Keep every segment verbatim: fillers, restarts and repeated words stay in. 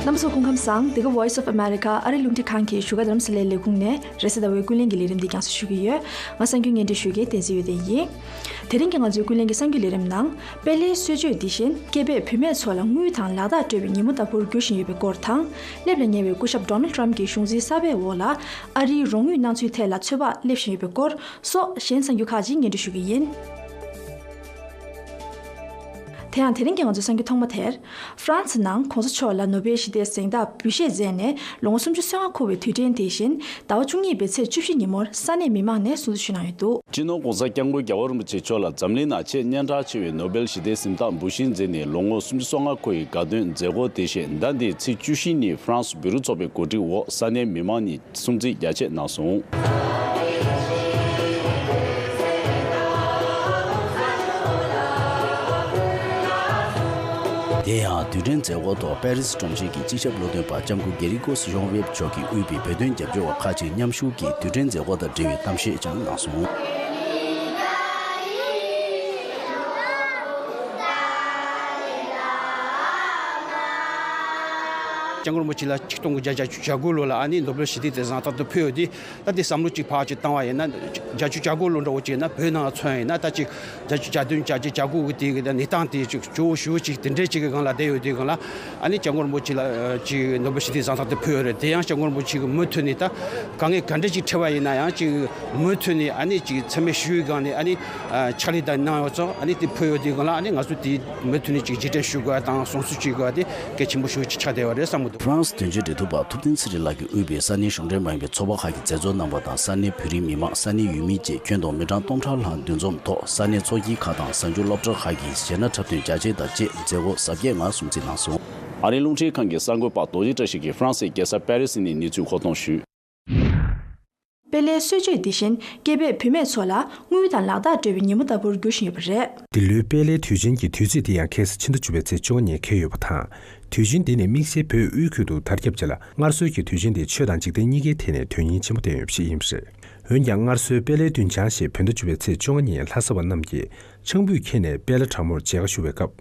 རྣམ་པ་ཚོ་སྐུ་ཁམས་བཟང་། འདི་ག་Voice of America ཨ་རི་རླུང་འཕྲིན་ཁང་གི་བཞུགས་སྒར་རྡ་རམ་ས་ལའི་ལས་ཁུངས་ནས་རེས་གཟའ་ཟླ་བའི་ཀུན་གླེང་གི་ལས་རིམ་འདི་རྒྱང་སྲིང་ཞུ་གི་ཡོད། ང་གསར་འགོད་སྙན་སྒྲོན་ཞུ་མཁན་བསྟན་འཛིན་ཡོན་ཏན་ཡིན། དེ་རིང་གི་ང་ཚོའི་ཀུན་གླེང་གི་གསར་འགྱུར་ལས་རིམ་ནང་། པེ་ལེའི་གསོལ་མཆོད་འདི་བཞིན་སྐྱེས་པས་བུད་མེད་ཚོ་ལ་དངུལ་དང་ལག་རྟགས་སྤྲོད་པའི་ཉིན་མོ་ལྟ་བུར་འགྱུར་བཞིན་ཡོད་པའི་སྐོར་དང་། སླེབས་ལ་ཉེ་བའི་སྐུ་ཞབས་Donald Trump གྱི་གཞུང་འཛིན་གསར་པའི་འོག་ལ་ཨ་རིའི་རོགས་དངུལ་གནང་ཚུལ་ཐད་ལ་ཚོད་དཔག་སླེབས་བཞིན་ཡོད་པའི་སྐོར་སོགས་གཞན་གསར་འགྱུར་ཁག་ཅིག་སྙན་སྒྲོན་ཞུ་གི་ཡིན། དེ་ཡང་དེ་རིང་གི་ང་ཚོའི་གསར་འགྱུར་ཐོག་མ་དེར། ཧྥ་རན་སི་ནང་གོང་ས་མཆོག་ལ་ནོ་བེལ་ཞི་བདེའི་གཟེངས་རྟགས་འབུལ་བཞེས་མཛད་ནས་ལོ་ངོ་སུམ་ཅུ་སོ་ལྔ་འཁོར་བའི་དུས་དྲན་དེ་བཞིན་ཟླ་བ་བཅུ་གཉིས་པའི་ཚེས་བཅུ་བཞི་ཉིན་མོར་ས་གནས་མི་མང་ནས་སྲུང་བརྩི་ཞུས་གནང་ཡོད་འདུག་སྤྱི་ནོར་༸གོང་ས་༸སྐྱབས་མགོན་རྒྱལ་བ་རིན་པོ་ཆེ་མཆོག་ལ་འཛམ་གླིང་ནང་ཆེས་སྙན་གྲགས་ཆེ་བའི་ནོ་བེལ་ཞི་བདེའི་གཟེངས་རྟགས་འབུལ་བཞེས་མཛད་ནས་ལོ་ངོ་སུམ་ཅུ་སོ་ལྔ་འཁོར་བའི་དགའ་སྟོན་མཛད་སྒོ་དེ་བཞིན་ཟླ་འདིའི་ཚེས་བཅུ་བཞི་ཉིན་ཧྥ་རན་སི་བོད་རིགས་ཚོགས་པའི་གོ་སྒྲིག་འོག་ས་གནས་མི་མང་གཉིས་སྲུང་བརྩི་རྒྱ་ཆེ་གནང་སོང་། དེ་ཡང་དུས་དྲན་མཛད་སྒོ་ཐོག་པེ་རི་སི་གྲོང་ཁྱེར་གྱི་སྤྱི་ཁྱབ་བློ་འདོན་པ་ལྕམ་སྐུ་གེ་རི་ཀོས་ཞོང་ཝེབ་མཆོག་གིས་དབུས་པའི་བོད་དོན་རྒྱབ་སྐྱོར་བ་ཁག་ཅིག་མཉམ་ཞུགས་ཀྱིས་དུས་དྲན་མཛད་སྒོ་དང་འབྲེལ་བའི་གཏམ་བཤད་ཀྱང་གནང་སོང་། སྐྱབས་མགོན་རིན་པོ་ཆེ་ལ་ཆིག་སྟོང་དགུ་བརྒྱ་བརྒྱད་ཅུ་གྱ་དགུ་ལོ་ལ་ཨ་ནི་ནོ་བེལ་ཞི་བདེའི་གཟེངས་རྟགས་དེ་ཕུལ་ཡོད་དེ། ད་དེ་བསམ་བློ་གཅིག་ཕར་གཅིག་བཏང་བ་ཡིན་ན། བརྒྱད་ཅུ་གྱ་དགུ་ལོ་འདྲ་བོ་གཅིག་ཡིན་ན་བོད་ནང་མཚོན་ཡིན་ན་ད་ཅིག་བརྒྱད་ཅུ་གྱ་བདུན་བརྒྱད་ཅུ་གྱ་དགུ་གི་དེ་གི་གནས་སྟངས་དེ་ཅིག་གཙོ་བོ་ཞུ་ཅིག་དེ་འདྲས་ཅིག་གི་སྒང་ལ་བསྡད་ཡོད་དུས་སྒང་ལ། ཨ་ནི་སྐྱབས་མགོན་རིན་པོ་ཆེ་ལ་ཅིག་ནོ་བེལ་ཞི་བདེའི་གཟེངས་རྟགས་དེ་ཕུལ་ཡོད་རེད། དེ་ཡང་སྐྱབས་མགོན་རིན་པོ་ཆེ་གི་མུ་མཐུད་ནས་ད་དཀའ་ངལ་ག་འདྲས་ཅིག་འཕྲད་པ་ཡིན་ན་ཡང་ཅིག་མུ་མཐུད་ནས་ཨ་ནི་ཅིག་འཚེ་མེད་ཞི་བའི་སྒང་ནས་ཨ་ནི་ཕྱག་ལས་དང་གནང་ཡོད་ཙང་། ཨ་ནི་དེ་ཕུལ་ཡོད་དུས་སྒང་ལ་ཨ་ནི་ང་ཚོ་དེ་མུ་མཐུད་ནས་ཅིག་རྗེས་དྲན་ཞུ་དགོས་པ་དང་སྲུང་བརྩི་བྱེད་དགོས་པ་དེ་གལ་ཆེན་པོ་ཞིག་ཅིག་ཆགས་བསྡད་ཡོད་རེད་བསམ་གི་འདུག་ཧྥ་རན་སི་དོན་གཅོད་འབྲེལ་གཏུག་པ་ཐུབ་བསྟན་ཚེ་རིང་ལགས་ཀྱིས་དབུས་པའི་ས་གནས་གཞུང་འབྲེལ་མ་ཡིན་པའི་ཚོགས་པ་ཁག་གི་མཛད་གཙོ་རྣམ་པ་དང་ས་གནས་བོད་རིགས་མི་མང་། ས་གནས་ཡུལ་མི་བཅས་ཁྱོན་བསྡོམས་མི་གྲངས་སྟོང་ཕྲག་ལྷག་འདུ་འཛོམས་ཐོག་ས་གནས་ཚོགས་སྐྱིད་ཁག་དང་གཟའ་མཇུག་སློབ་གྲྭ་ཁག་གིས་གཞས་སྣ་འཁྲབ་སྟོན་རྒྱ་ཆེ་དང་བཅས་མཛད་སྒོ་གཟབ་རྒྱས་ངང་སྲུང་བརྩི་གནང་སོང་། ཨ་རིའི་རླུང་འཕྲིན་ཁང་གི་གསར་འགོད་པ་རྡོ་རྗེ་བཀྲ་ཤིས་ཀྱིས་ཧྥ་རན་སིའི་རྒྱལ་ས་པེ་རི་སི་ནས་གནས་ཚུལ་མཁོ་གཏོང་ཞུས། པེ་ལེའི་གསོལ་མཆོད་འདི་བཞིན་སྐྱེས་པས་བུད་མེད་ཚོ་ལ་དངུལ་དང་ལག་རྟགས་སྤྲོད་པའི་ཉིན་མོ་ལྟ་བུར་འགྱུར་བཞིན་ཡོད་པ་རེད། འདི་ལོའི་པེ་ལེའི་དུས་ཆེན་གྱི་དུས་ཚིགས་དེ་ཡང་ཁ་སང་ཕྱི་ཟླ་བཅུ་པའི་ཚེས་བཅོ་ལྔ་ཉིན་འཁེལ་ཡོད་པ་དང་། དུས་ཆེན་འདི་ནི་དམིགས་བསལ་བོད་དབུས་ཁུལ་དུ་དར་ཁྱབ་ཆེ་ལ། སྔར་སྲོལ་གྱི་དུས་ཆེན་འདི་ཆོས་དང་འཇིག་རྟེན་གཉིས་ཀའི་ཐད་ནས་དོན་སྙིང་ཆེན་པོ་ལྡན་ཡོད་པ་ཞིག་ཡིན་པ་རེད། འོན་ཀྱང་སྔར་སྲོལ་པེ་ལེའི་མདུན་བྱང་ཞེས་བོད་ཟླ་བཅུ་པའི་ཚེས་བཅོ་ལྔ་ཉིན་ལྷ་ས་བ་རྣམས་ཀྱིས་ཆང་ཕུད་འཁྱེར་ནས་པེ་ལེ་དྲང་མོར་མཇལ་ཁ་ཞུ་བའི་སྐབས།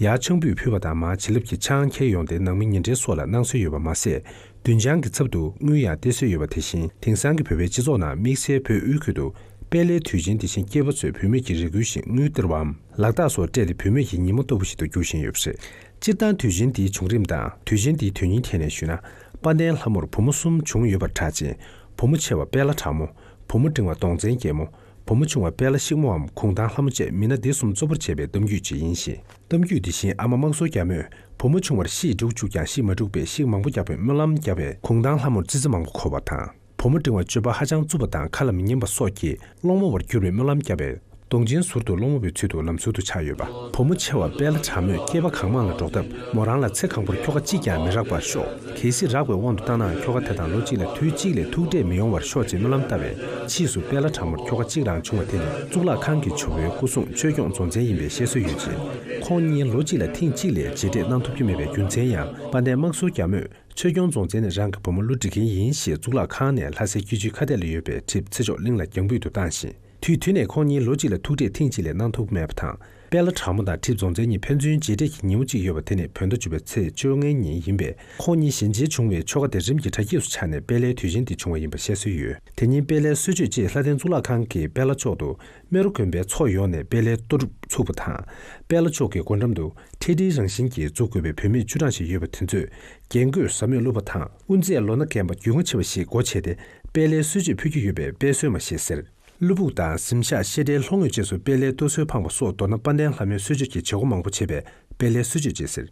ཡར་ཆང་ཕུད་ཕུལ་བ་དང་མར་བྱིན་རླབས་ཀྱི་ཆང་འཁྱེར་ཡོང་སྟེ་ནང་མི་ཉེ་འབྲེལ་སོགས་ལ་གནང་སྲོལ་ཡོད་པ་མ་ཟད། མདུན་བྱང་གི་ཚབ་ཏུ་དངུལ་ཡང་སྟེར་སྲོལ་ཡོད་པ་དེ་བཞིན། དེང་སང་གི་བོད་པའི་སྤྱི་ཚོགས་ནང་དམིགས་བསལ་བོད་དབུས་ཁུལ་དུ་པེ་ལེའི་དུས་ཆེན་དེ་བཞིན་སྐྱེས་པ་ཚོས་བུད་མེད་ཀྱི་རེ་སྐུལ་བཞིན་དངུལ་སྟེར་བའམ་ལག་རྟགས་སོགས་སྤྲད་དེ་བུད་མེད་ཀྱི་ཉིན་མོ་ལྟ་བུ་ཞིག་ཏུ་འགྱུར་བཞིན་ཡོད་པ་རེད། སྤྱིར་བཏང་དུས་ཆེན་འདིའི་བྱུང་རིམ་དང་དུས་ཆེན་འདིའི་དོན་སྙིང་ཐད་ནས་ཞུས་ན། དཔལ་ལྡན་ལྷ་མོར་བུ་མོ་གསུམ་བྱུང་ཡོད་པར་གྲགས་ཅིང་། བུ་མོ་ཆེ་བ་པེ་ལ་དྲག་མོ། བུ་མོ་འབྲིང་བ་གདོང་བཙན་རྒྱལ་མོ། བུ་མོ་ཆུང་བ་པེ་ལ་ཤིག་མོའམ་གུང་ཐང་ལྷ་མོ་བཅས་མི་སྣ་འདི་གསུམ་གཙོ་བོར་བྱས་པའི་གཏམ་རྒྱུད་ཅིག་ཡིན་ཞིང་། གཏམ་རྒྱུད་འདི་བཞིན་ཨ་མ་དམག་ཟོར་རྒྱ་མོས་བུ་མོ་ཆུང་བར་ཤིས་འབྲུག་བཅུག་ཀྱང་ཤིས་མ་འགྲུབ་པས་ཤིག་མང་པོ་བརྒྱབ་པའི་སྨོན་ལམ་བརྒྱབ་པས་གུང་ཐང་ལྷ་མོར་ཙི་ཙི་མང་པོ་འཁོར་བ་དང་། བུ་མོ་འབྲིང་བ་སྤྱོད་པ་ཧ་ཅང་རྩུབ་པ་དང་ཁ་ལ་མི་ཉན་པ་སོགས་ཀྱིས་སློང་མོ་བར་འགྱུར་བའི་སྨོན་ལམ་བརྒྱབ་པས་གདོང་ཅན་ཟུར་དུ་སློང་མོ་བའི་ཚུལ་དུ་ལམ་ཟུར་དུ་ཆགས་ཡོད་པ། བུ་མོ་ཆེ་བ་པེ་ལ་དྲག་མོས་སྐྱེས་པ་གང་མང་ལ་འགྲོགས་སྟབས་མོ་རང་ལ་ཚེ་གང་པོར་ཁྱོ་ག་གཅིག་ཀྱང་མི་རག་པར་ཤོག་གལ་སྲིད་རག་པའི་དབང་དུ་བཏང་ནའང་ཁྱོ་ག་དེ་དང་ལོ་གཅིག་ལས་དུས་གཅིག་ལས་ཐུག་འཕྲད་མི་ཡོང་བར་ཤོག་ཅེས་སྨོན་ལམ་བཏབ་པས་ཕྱིས་སུ་པེ་ལ་དྲག་མོར་ཁྱོ་ག་གཅིག་རང་བྱུང་བ་དེ་ནི་གཙུག་ལག་ཁང་གི་ཇོ་བོའི་སྐུ་སྲུང་ཆོས་སྐྱོང་རྫོང་བཙན་ཡིན་པའི་བཤད་སྲོལ་ཡོད་ཅིང་། ཁོང་གཉིས་ལོ་གཅིག་ལ་ཐེངས་གཅིག་ལས་མཇལ་འཕྲད་གནང་ཐུབ་ཀྱི་མེད་པའི་རྒྱུ་མཚན་ཡང་དཔལ་ལྡན་དམག་ཟོར་རྒྱ་མོས་ཆོས་སྐྱོང་རྫོང་བཙན་ནི་རང་གི་བུ་མོ་བློ་འདྲི་མཁན་ཡིན་ཞེས་གཙུག་ལག་ཁང་ནས་ལྷ་སའི་སྐྱིད་ཆུའི་ཁ་གཏད་ལ་ཡོད་པའི་གྲིབ་ཚེ་མཆོག་གླིང་ལ་རྒྱང་འབུད་དུ་བཏང་ཞིང་། དུས་དུས་ནས་ཁོང་གཉིས་ལོ་གཅིག་ལ་ཐུག་འཕྲད་ཐེངས་གཅིག་ལས་གནང་ཐུབ་མེད་པ་དང་། པེ་ལ་དྲག་མོ་དང་གྲིབ་རྫོང་བཙན་གཉིས་ཕན་ཚུན་མཇལ་འཕྲད་ཀྱི་ཉིན་མོ་གཅིག་ཡོད་པ་དེ་ནི་བོད་ཟླ་བཅུ་པའི་ཚེས་བཅོ་ལྔའི་ཉིན་ཡིན་པས། ཁོང་གཉིས་ཞལ་མཇལ་བྱུང་བའི་ཆོ་ག་དེ་རིམ་གྱིས་གྲ་རྒྱས་སུ་ཆགས་ནས་པེ་ལའི་དུས་ཆེན་དེ་བྱུང་བ་ཡིན་པ་བཤད་སྲོལ་ཡོད། དེ་ཉིན་པེ་ལའི་གསོལ་མཆོད་ཆེད་ལྷ་ལྡན་གཙུག་ལག་ཁང་གི་པེ་ལ་ཕྱོགས་དུ་རྨེ་རུ་དགོན་པའི་ཚོགས་ཡོངས་ནས་པེ་ལའི་གཏོར་བཙུགས་པ་དང་། པེ་ལ་ཕྱོགས་ཀྱི་སྒོ་འགྲམ་དུ་ཁྲལ་ཁྲིའི་རང་བཞིན་གྱིས་འཛུགས་དགོས་པའི་བུད་མེད་བཅུ་གྲངས་ཤིག་ཡོད་པ་དེ་ཚོས་རྒྱན་གོས་ཟབ་མོས་བཀླུབས་པ་དང་། དབུ་མཛད་ལོ་ན་རྒན་པ་རྒྱུས་མངའ་ཆེ་བ་ཞིག་སྒོ་ཕྱེ་སྟེ་པེ་ལའི་གསོལ་མཆོད་ཕུལ་རྒྱུ་ཡོད་པས་དཔེ་གསོལ་མ་ཞེས་ཟེར། བླུ་སྦུག་དང་གཟིམ་ཤག་བཤད་གྲྭའི་ལྷོ་ངོས་བཅས་སུ་པེ་ལའི་གཏོར་གསོལ་འཕངས་པ་སོགས་མདོར་ན་དཔལ་ལྡན་ལྷ་མོའི་གསོལ་མཆོད་ཀྱི་བྱེད་སྒོ་མང་པོ་བྱས་པས་པེ་ལའི་གསོལ་མཆོད་ཅེས་ཟེར།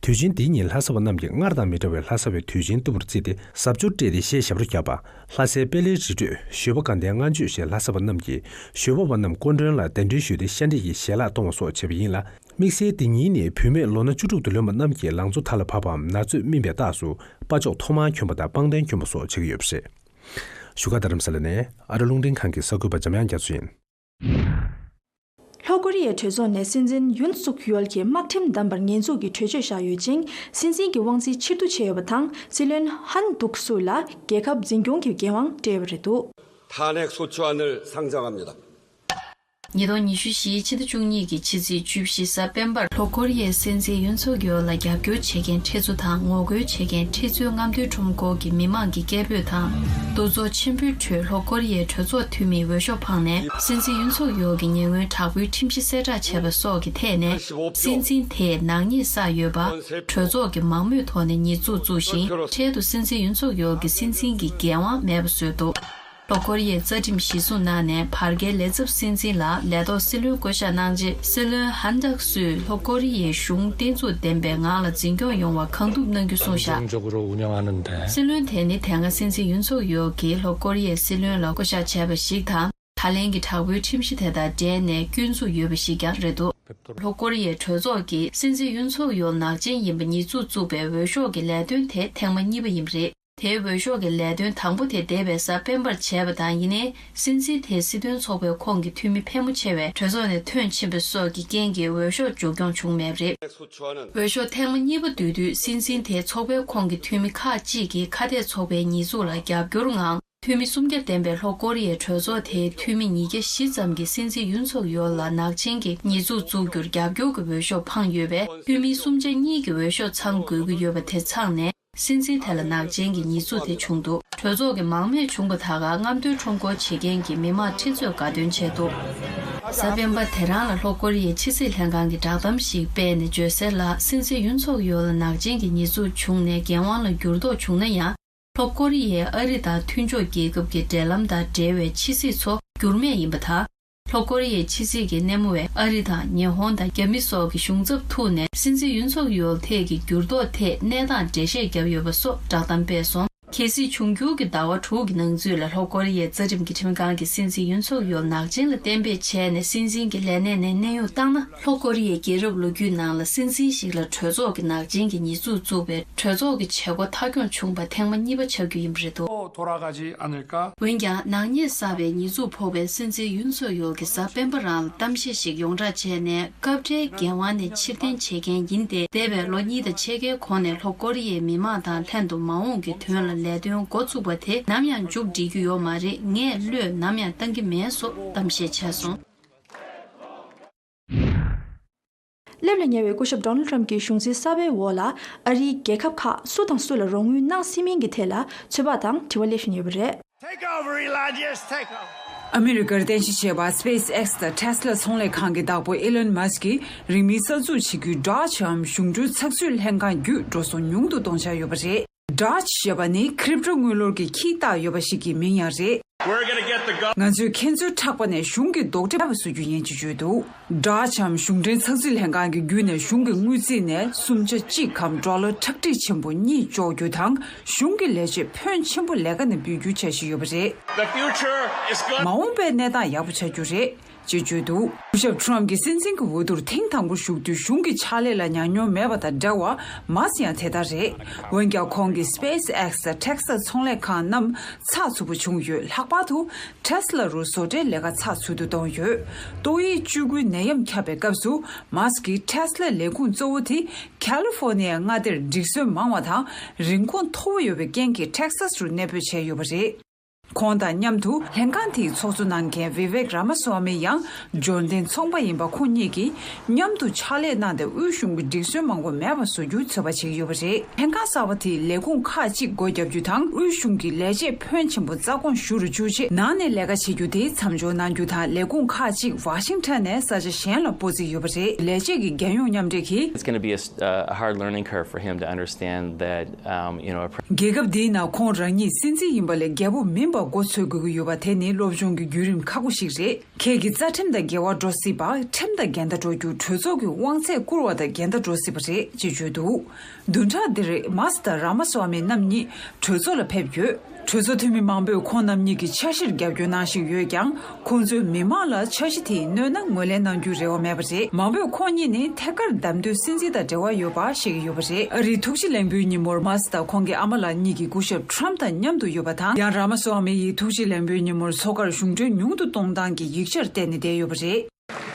དུས་ཆེན་འདིའི་ཉིན་ལྷ་ས་བ་རྣམས་ཀྱིས་སྔར་དང་མི་འདྲ་བའི་ལྷ་ས་བའི་དུས་ཆེན་ལྟ་བུར་བརྩིས་ཏེ་གཟབ་མཆོར་སྤྲས་ཏེ་གཞས་ཞབས་བྲོ་བརྒྱབ་པ། ལྷ་སའི་པེ་ལའི་རི་ཁྲོད་ཞོལ་པ་དགའ་ལྡན་ལྔ་མཆོད་ཞེས་ལྷ་ས་བ་རྣམས་ཀྱིས་ཞོལ་པ་བ་རྣམས་སྐུ་མགྲོན་ལ་གདན་འདྲེན་ཞུས་ཏེ་ཤ་འདྲེས་ཀྱི་ཞལ་ལག་གཏོང་བ་སོགས་བྱས་པ་ཡིན་ལ། དམིགས་བསལ་འདི་ཉིན་ནི་བུད་མེད་ལོ་ན་བཅུ་དྲུག་ཏུ་ལོན་པ་རྣམས་ཀྱིས་ལང་ཚོ་མཐའ་ལ་བབས་པའམ་ན་ཚོད་སྨིན་པའི་རྟགས་སུ་པ་ཅོག་ཐོག་མར་གྱོན་པ་དང་པང་གདན་གྱོན་པ་སོགས་བྱེད་ཀྱི་ཡོད་པ་རེད། བཞུགས་སྒར་རྡ་རམ་ས་ལ་ནས་ཨ་རི་རླུང་འཕྲིན་ཁང་གི་གསར་འགོད་པ་འཇམ་དབྱངས་རྒྱ་མཚོ་ཡིན། ལྷོ་ཀོ་རི་ཡའི་གྲོས་ཚོགས་ནས་སྲིད་འཛིན་ཡུན་སུག་ཡོལ་གྱི་དམག་ཁྲིམས་བསྡམས་པར་ཉེས་འཛུགས་ཀྱི་གྲོས་ཆོད་བཞག་ཡོད་ཅིང་། སྲིད་འཛིན་གྱི་དབང་ཚད་ཕྱིར་བསྡུ་བྱས་ཡོད་པ་དང་། སྲིད་བློན་ཧན་ཏུག་སུ་ལ་རྒྱལ་ཁབ་འཛིན་སྐྱོང་གི་འགན་དབང་སྤྲད་ཡོད་པ་རེད་འདུག 탄핵 소추안을 상정합니다. ཉིས་སྟོང་ཉི་ཤུ་བཞི་ཕྱི་ཟླ་བཅུ་གཉིས་ཀྱི་ཕྱི་ཚེས་བཅུ་བཞི་གཟའ་སྤེན་པར། ལྷོ་ཀོ་རི་ཡའི་སྲིད་འཛིན་ཡུན་སུག་ཡོལ་ལ་རྒྱབ་སྐྱོར་བྱེད་མཁན་ཁྲི་ཚོ་དང་ངོ་རྒོལ་བྱེད་མཁན་ཁྲི་ཚོའི་རྔམ་སྟོན་ཁྲོམ་སྐོར་གྱི་མི་མང་གི་སྐད་འབོད་དང་། འདུ་ཚོགས་ཆེན་པོའི་ཁྲོད་ལྷོ་ཀོ་རི་ཡའི་གྲོས་ཚོགས་འཐུས་མིས་འོས་ཤོག་འཕངས་ནས། སྲིད་འཛིན་ཡུན་སུག་ཡོལ་གྱི་ཉེ་སྔོན་དྲག་པོའི་ཁྲིམས་གཞི་གསལ་བསྒྲགས་བྱས་པ་སོགས་ཀྱི་ཐད་ནས། སྲིད་འཛིན་དེས་ནག་ཉེས་བསགས་ཡོད་པ། གྲོས་ཚོགས་ཀྱི་མང་མོས་ཐོག་ནས་ཉེས་འཛུགས་བཙུགས་ཤིང་། འཕྲལ་དུ་སྲིད་འཛིན་ཡུན་སུག་ཡོལ་གྱི་སྲིད་འཛིན་གྱི་འགན་དབང་མེད་པ་བཟོས་འདུག་ལྷོ་ཀོ་རི་ཡའི་རྩ་ཁྲིམས་གཞིར་བཟུང་གནང་ནས། བར་བརྒལ་ལས་ཚབ་སྲིད་འཛིན་ལ་ལས་ཐོག་སྲིད་བློན་བསྐོ་གཞག་གནང་རྗེས། སྲིད་བློན་ཧན་ཏག་སུས་ལྷོ་ཀོ་རི་ཡའི་གཞུང་བརྟན་ཚུགས་ལྡན་པའི་ངང་ལ་འཛིན་སྐྱོང་ཡོང་བར་གང་ཐུབ་གནང་རྒྱུ་གསུངས་བཞག་སྲིད་བློན་དེ་ནི་དེ་སྔ་སྲིད་འཛིན་ཡུན་སུག་ཡོལ་གྱིས་ལྷོ་ཀོ་རི་ཡའི་སྲིད་བློན་ལ་བསྐོ་གཞག་བྱས་པ་ཞིག་དང་། ད་ལན་གྱི་དྲག་པོའི་ཁྲིམས་གཞི་དེ་དང་འབྲེལ་ནས་སྐྱོན་འཛུགས་ཡོད་པ་ཞིག་ཀྱང་རེད་འདུག་ལྷོ་ཀོ་རི་ཡའི་གྲོས་ཚོགས་ཀྱིས་སྲིད་འཛིན་ཡུན་སུག་ཡོལ་ནག་ཅན་ཡིན་པ་ཉེས་འཛུགས་བཙུགས་པའི་འོས་ཤོག་གི་ལས་དོན་དེ་ཐེངས་མ་གཉིས་པ་ཡིན་པ་རེད། དེའི་འོས་ཤོག་གི་ལས་དོན་དང་པོ་དེ་འདས་པའི་གཟའ་སྤེན་པར་བྱས་པ་དང་། ཡིན་ནའི། སྲིད་འཛིན་དེས་སྲིད་དོན་ཚོགས་པའི་ཁོངས་ཀྱི་འཐུས་མི་ཕལ་མོ་ཆེ་བས་གྲོས་ཚོགས་ནས་ཐོན་ཕྱིན་པ་སོགས་ཀྱི་རྐྱེན་གྱིས་འོས་ཤོག་མཇུག་སྐྱོང་བྱུང་མེད་པ་རེད། འོས་ཤོག་ཐེངས་མ་གཉིས་པ་བསྡུ་དུས། སྲིད་འཛིན་དེས་ཚོགས་པའི་ཁོངས་ཀྱི་འཐུས་མི་ཁག་ཅིག་གིས་ཁ་གཏད་ཚོགས་པའི་ཉེས་འཛུགས་ལ་རྒྱབ་སྐྱོར་ངང་། འཐུས་མི་སུམ་བརྒྱ་ལྡན་པའི་ལྷོ་ཀོ་རི་ཡའི་གྲོས་ཚོགས་དེའི་འཐུས་མི་ཉིས་བརྒྱ་བཞི་ཙམ་གྱིས་སྲིད་འཛིན་ཡུན་སུག་ཡོལ་ལ་ནག་ཅན་གྱི་ཉེས་འཛུགས་བཙུགས་རྒྱུར་རྒྱབ་སྐྱོར་གྱི་འོས་ཤོག་འཕངས་ཡོད་པས། འཐུས་མི་སུམ་ཆ་གཉིས་ཀྱི་འོས་ཤོག་ཚང་དགོས་ཀྱི་ཡོད་པ་དེ་ཚང་ནས། སྲིད་འཛིན་དེ་ལ་ནག་ཅན་གྱི་ཉེས་འཛུགས་དེ་བྱུང་འདུག་གྲོས་ཚོགས་ཀྱི་མང་མོས་བྱུང་བ་དག་ག་རྔམ་སྟོན་ཁྲོམ་སྐོར་བྱེད་མཁན་གྱི་མི་མང་ཁྲི་ཚོས་དགའ་སྟོན་བྱས་འདུག་གཟའ་སྤེན་པ་དེ་རང་ལ་ལྷོ་ཀོ་རི་ཡའི་ཕྱི་སྲིད་ལྷན་ཁང་གིས་བསྒྲགས་གཏམ་ཞིག་སྤེལ་ནས་བརྗོད་གསལ་ལ། སྲིད་འཛིན་ཡུན་སུག་ཡོལ་ལ་ནག་ཅན་གྱི་ཉེས་འཛུགས་བྱུང་ནས་འགན་དབང་ལ་འགྱུར་ལྡོག་བྱུང་ན་ཡང་། ལྷོ་ཀོ་རི་ཡས་ཨ་རི་དང་མཐུན་ཕྱོགས་རྒྱལ་ཁབ་ཀྱི་འབྲེལ་ལམ་དང་འབྲེལ་བའི་ཕྱི་སྲིད་ཚོ་འགྱུར་མེད་ཡིན་པ་དང་། ལྷོ་ཀོ་རི་ཡའི་ཕྱི་སྲིད་ཀྱི་སྣེ་མོ་བས་ཨ་རི་དང་ཉི་ཧོང་དང་རྒྱ་མི་སོགས་ཀྱི་གཞུང་ཚབ་ཐུག་ནས། སྲིད་འཛིན་ཡུན་སུག་ཡོལ་ཐད་ཀྱི་འགྱུར་ལྡོག་ཐད་གནས་སྟངས་འགྲེལ་བཤད་བརྒྱབ་ཡོད་པ་སོགས་བསྒྲགས་གཏམ་སྤེལ་སོང་། གལ་སྲིད་འབྱུང་འགྱུར་གྱི་ཟླ་བ་དྲུག་གི་ནང་ཚུད་ལ་ལྷོ་ཀོ་རི་ཡའི་རྩ་ཁྲིམས་ཀྱི་ཁྲིམས་ཁང་གིས་སྲིད་འཛིན་ཡུན་སུག་ཡོལ་ནག་ཅན་ལ་གཏན་འབེབས་བྱས་ནས། སྲིད་འཛིན་གྱི་ལས་གནས་ནས་གནས་དབྱུང་བཏང་ན། ལྷོ་ཀོ་རི་ཡའི་རྒྱལ་རབས་ལོ་རྒྱུས་ནང་ལ་སྲིད་འཛིན་ཞིག་ལ་གྲོས་ཚོགས་ཀྱི་ནག་ཅན་གྱི་ཉེས་འཛུགས་བཙུགས་པའི་གྲོས་ཚོགས་ཀྱི་བྱེད་སྒོ་མཐའ་འཁྱོངས་བྱུང་བ་ཐེངས་མ་གཉིས་པ་ཆགས་རྒྱུ་ཡིན་པ་རེད་འདུག་ཐོ་ར་ག་ཅི་ཨ་ནི་ཀ་འོན་ཀྱང་། ནག་ཉེས་བསགས་པའི་ཉེས་འཛུགས་ཕོག་པའི་སྲིད་འཛིན་ཡུན་སུག་ཡོལ་གྱིས་གཟའ་སྤེན་པ་རང་ལ་གཏམ་བཤད་ཞིག་ཡོངས་བསྒྲགས་བྱས་ནས། སྐབས་འཕྲལ་འགན་དབང་ནས་ཕྱིར་འཐེན་བྱེད་མཁན་ཡིན་ཏེ། འདས་པའི་ལོ་གཉིས་དང་ཕྱེད་ཀའི་གོང་ནས་ལྷོ་ཀོ་རི་ཡའི་མི་མང་དང་ལྷན་དུ་མ་འོངས་ཀྱི་དོན་ལ་ལས་དོན་འགོ་བཙུགས་པ་དེ་ནམ་ཡང་མཇུག་སྒྲིལ་རྒྱུ་ཡོད་མ་རེད། ངས་བློས་ནམ་ཡང་བཏང་གི་མེད་སོགས་གཏམ་བཤད་བྱས་སོང་། སླེབས་ལ་ཉེ་བའི་སྐུ་ཞབས་ཌོ་ནལ་ཊམ་གྱི་གཞུང་འཛིན་གསར་པའི་འོག་ལ། ཨ་རིའི་རྒྱལ་ཁབ་ཁག་སུ་དང་སུ་ལ་རོགས་དངུལ་གནང་སྲིད་མིན་གྱི་ཐད་ལ་ཚོད་དཔག་དང་དྲི་བ་སླེབས་བཞིན་ཡོད་པ་རེད། Take over, Elon. Yes, take over. ཨ་མི་རི་ཀར་རྟེན་གཞི་བྱས་པ་སི་པེ་སི་ཨེག་སི་དང་ཊེ་སི་ལ་ཚོང་ལས་ཁང་གི་བདག་པོ་ཨི་ལོན་མཱ་སི་ཀྱིས་རིང་མིན་གསར་འཛུགས་བྱེད་རྒྱུའི་ཌོཇ་འམ་གཞུང་གྲོན་ཚགས་ཚུད་ལྷན་ཁང་བརྒྱུད་འགྲོ་སོང་ཉུང་དུ་གཏོང་འཆར་ཡོད་པ་རེད། ཌོཇ་ཞེས་པ་ནི་ཁི་རིབ་ཊོ་དངུལ་ལོར་གྱི་ཁྱིས་བཏགས་ཡོད་པ་ཞིག་གི་མིང་ཡང་རེད། We're gonna get the gov- ང་ཚོས་ཁྱེད་ཚོའི་ཕྲག་པ་ནས་གཞུང་གི་རྡོག་ཁྲེས་བཟོ་རྒྱུ་ཡིན་ཅེས་བརྗོད་འདུག་ཌོཇ་འམ་གཞུང་འབྲེལ་ཚགས་ཚུད་ལྷན་ཁང་གིས་བརྒྱུད་ནས་གཞུང་གི་དངུལ་རྩིས་ནས་སུམ་ཆ་གཅིག་གམ་ཌོ་ལར་ཁྲག་ཁྲིག་ཆེན་པོ་གཉིས་གཅོག་རྒྱུ་དང་། གཞུང་གི་ལས་བྱེད་ཕོན་ཆེན་པོ་ལས་ཀ་ནས་འབུད་རྒྱུའི་འཆར་གཞི་ཡོད་པ་རེད། The future is good. མ་འོངས་པའི་གནས་སྟངས་ཡག་པོ་ཆགས་རྒྱུ་རེད། ཅེས་བརྗོད་འདུག་སྐུ་ཞབས་ཊམ་གྱིས་སྲིད་འཛིན་གྱི་འོས་བསྡུར་ཐེངས་དང་པོར་ཞུགས་དུས་གཞུང་གི་ཕྱག་ལས་ལ་ཉམས་མྱོང་མེད་པ་དང་འདྲ་བར་མཱ་སི་ཀྱང་དེ་ལྟར་རེད། འོན་ཀྱང་ཁོང་གིས་སི་པེ་སི་ཨེག་སི་དང་ཊེ་སི་ལ་ཚོང་ལས་ཁང་རྣམས་ཚགས་ཚུད་པོ་བྱུང་ཡོད། ལྷག་པར་དུ་ཊེ་སི་ལ་རུ་བཟོ་གྲྭའི་ལས་ཀ་ཚགས་ཚུད་དུ་གཏོང་ཡོད། ཏོག་དབྱིབས་བཅུ་དགུའི་ནད་ཡམས་ཁྱབ་པའི་སྐབས་སུ་མཱ་སི་ཀྱིས་ཊེ་སི་ལའི་ལས་ཁུངས་གཙོ་བོ་དེ་ཁ་ལི་ཧྥོར་ནི་ཡའི་མངའ་སྡེར་སྒྲིག་སྲོལ་མང་བ་དང་རིན་གོང་མཐོ་བོ་ཡོད་པའི་རྐྱེན་གྱིས་ཊེག་སཱ་སི་རུ་གནས་སྤོས་བྱས་ཡོད་པ་རེད། ཁོང་དང་མཉམ་དུ་ལྷན་ཁང་དེའི་ཚོགས་གཙོ་གནང་མཁན་བི་ཝེག་ར་མ་སུ་ཝ་མི་ཡང་འབྱོར་ལྡན་ཚོང་པ་ཡིན་པ་ཁོང་གཉིས་ཀྱིས་མཉམ་དུ་ཕྱག་ལས་གནང་སྟེ་དབུས་གཞུང་གི་སྒྲིག་སྲོལ་མང་པོ་མེད་པ་བཟོ་རྒྱུའི་ཚོད་དཔག་བྱེད་ཀྱི་ཡོད་པ་རེད། ལྷན་ཁང་གསར་པ་དེས་ལས་ཁུངས་ཁག་ཅིག་སྒོ་བརྒྱབ་རྒྱུ་དང་། དབུས་གཞུང་གི་ལས་བྱེད་ཕོན་ཆེན་པོ་རྩ་དགོངས་ཞུ་རུ་བཅུག་ཆེད་ནང་ནས་ལས་ཀ་བྱེད་རྒྱུ་དེ་མཚམས་འཇོག་གནང་རྒྱུ་དང་། ལས་ཁུངས་ཁག་ཅིག་ཝ་ཤིང་ཊོན་ནས་ས་ཆ་གཞན་ལ་སྤོ་རྩིས་ཡོད་པ་རེད། ལས་བྱེད་ཀྱི་རྒྱལ་ཡོངས་མཉམ་འབྲེལ་གྱིས། It's gonna be a, s- uh, a hard learning curve for him to understand that, um, you know, a pre- རྒྱལ་ཁབ་འདིའི་ནང་ཁོང་རང་ཉིད་སྲིད་འཛིན་ཡིན་པ་ལས་རྒྱལ་པོ་མིན་པ་མགོ་འཚོས་དགོས་ཀྱི་ཡོད་པ་དེ་ནི་སློབ་སྦྱོང་གི་བརྒྱུད་རིམ་ཁག་པོ་ཞིག་རེད། ཁྱེད་ཀྱི་རྩ་ཁྲིམས་དང་འགལ་བ་འགྲོ་སྲིད་པ། ཁྲིམས་དང་འགལ་ཟླ་འགྲོ་རྒྱུ། གྲོས་ཚོགས་ཀྱི་དབང་ཚད་བསྐུར་བ་དང་འགལ་ཟླ་འགྲོ་སྲིད་པ་རེད་ཅེས་བརྗོད་འདུག་བདུན་ཕྲག་འདིར་མཱ་སི་དང་ར་མ་སུ་ཝ་མི་རྣམ་གཉིས་གྲོས་ཚོགས་ལ་ཕེབས་ཡོད། གྲོས་ཚོགས་འཐུས་མི་མང་པོས་ཁོང་རྣམ་གཉིས་ཀྱི་འཆར་གཞིར་རྒྱབ་སྐྱོར་གནང་བཞིན་ཡོད་ཀྱང་། ཁོང་ཚོས་མི་མང་ལ་འཆར་གཞི་དེའི་སྣོད་ན་ངོས་ལེན་གནང་རྒྱུའི་རེ་བ་མེད་པ་རེད། མང་པོས་ཁོང་གཉིས་ནི་ཐད་ཀར་བདམས་ཐོན་སྲིད་འཛིན་དང་འབྲེལ་བ་ཡོད་པ་བཤད་ཀྱི་ཡོད་པ་རེད། ཨ་རིའི་ཐུགས་རྗེ་ལེགས་འབུལ་ཉིན་མོར་མཱ་སི་དང་ཁོང་གི་ཨ་མ་ལགས་གཉིས་ཀྱིས་སྐུ་ཞབས་ཊམ་དང་མཉམ་དུ་ཡོད་པ་དང་། ཡང་ར་མ་སུ་ཝ་མི་ཡིས་ཐུགས་རྗེ་ལེགས་འབུལ་ཉིན་མོར་མཚོ་ཁར་གཞུང་གྲོན་ཉུང་དུ་གཏོང་སྟངས་ཀྱི་ཡིག་ཆར་བལྟས་ནས་བསྡད་ཡོད་པ་རེད།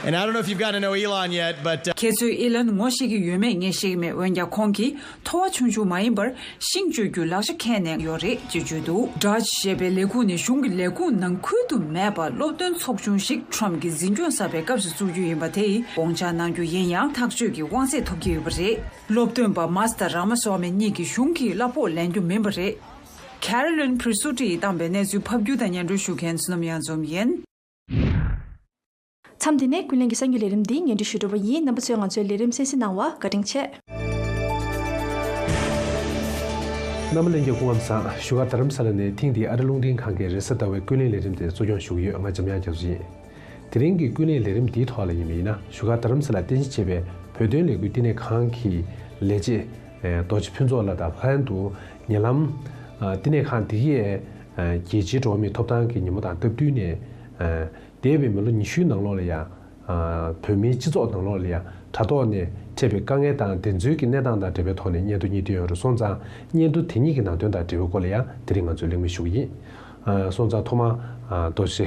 And I don't know if you've gotten to know Elon yet, but uh, ཁྱེད་ཚོས་ཨི་ལན་ངོ་ཤེས་ཀྱི་ཡོད་མེད་ངས་ཤེས་ཀྱི་མེད། འོན་ཀྱང་ཁོང་གིས་ཐོ་བ་ཆུང་ཆུང་མ་ཡིན་པར་ཤིང་གཅོད་རྒྱུ་ལག་ཆ་འཁྱེར་ནས་ཡོད་རེད་ཅེས་བརྗོད་འདུག Dodge ཞེས་པའི་ལས་ཁུངས་ནི་གཞུང་གི་ལས་ཁུངས་ནང་ཁུལ་དུ་མེད་པར་སློབ་སྟོན་ཚོགས་ཆུང་ཞིག་Trump གྱིས་འཛིན་སྐྱོང་གསར་པའི་སྐབས་སུ་བཙུགས་རྒྱུ་ཡིན་པ་དེ་ཡིས་དགོངས་འཆར་གནང་རྒྱུ་ཡིན་ཡང་ཐག་གཅོད་ཀྱི་དབང་ཚད་ཐོབ་ཀྱི་ཡོད་པ་རེད། སློབ་སྟོན་པ་Mazda Ramaswamy གཉིས་ཀྱི་གཞུང་གི་གླ་ཕོགས་ལེན་རྒྱུ་མིན་པ་རེད། Carolyn Presutti ཡིས་བཏང་པའི་གནས་ཚུལ་ཕབ་སྒྱུར་དང་སྙན་སྒྲོན་ཞུ་མཁན་བསོད་ནམས་གཡང་འཛོམས་ཡིན། མཚམས་འདི་ནས་ཀུན་གླེང་གི་གསར་འགྱུར་ལས་རིམ་འདི་སྙན་སྒྲོན་ཞུ་གྲུབ་པ་ཡིན། རྣམ་པ་ཚོས་ང་ཚོའི་ལས་རིམ་གསན་གཟིགས་གནང་བར་བཀའ་དྲིན་ཆེ། རྣམ་པ་ལྷན་རྒྱས་སྐུ་ཁམས་བཟང་། བཞུགས་སྒར་རྡ་རམ་ས་ལ་ནས་ཐེངས་འདིའི་ཨ་རི་རླུང་འཕྲིན་ཁང་གི་རེས་གཟའ་ཟླ་བའི་ཀུན་གླེང་ལས་རིམ་དེ་གཙོ་སྐྱོང་ཞུ་གི་ཡོད། ང་འཇམ་དབྱངས་རྒྱ་མཚོ་ཡིན། དེ་རིང་གི་ཀུན་གླེང་ལས་རིམ་འདིའི་ཐོག་ལ་ཡིན་པ་ཡིན་ན། བཞུགས་སྒར་རྡ་རམ་ས་ལ་རྟེན་གཞི་བྱས་པའི་བོད་དོན་ལས་འགུལ་བསྟི་གནས་ཁང་གི་ལས་བྱེད་རྡོ་རྗེ་ཕུན་ཚོགས་ལགས་དང་ལྷན་དུ་ཉེ་ལམ་བསྟི་གནས་ཁང་འདི་གས་རྒྱལ་སྤྱིའི་འགྲོ་བ་མིའི་ཐོབ་ཐང་གི་ཉིན་མོ་དང་སྟབས་བསྟུན་ནས། འདས་པའི་མི་ལོ་ཉི་ཤུའི་ནང་ལོགས་ལ་ཡང་། བོད་མིའི་སྤྱི་ཚོགས་ནང་ལོགས་ལ་ཡང་དྲ་ཐོག་ནས་འཕྲད་པའི་དཀའ་ངལ་དང་དེ་ཚོའི་གི་གནས་སྟངས་དང་འབྲེལ་བའི་ཐོག་ནས་སྙན་ཐོ་གཉིས་བཏོན་ཡོད་རེད། སོང་ཙང་སྙན་ཐོ་དེ་གཉིས་ཀྱི་ནང་དོན་དང་འབྲེལ་བའི་སྐོར་ལ་ཡང་དེ་རིང་ང་ཚོས་གླེང་མོལ་ཞུ་གི་ཡིན། སོང་ཙང་ཐོག་མར་རྡོ་རྗེ་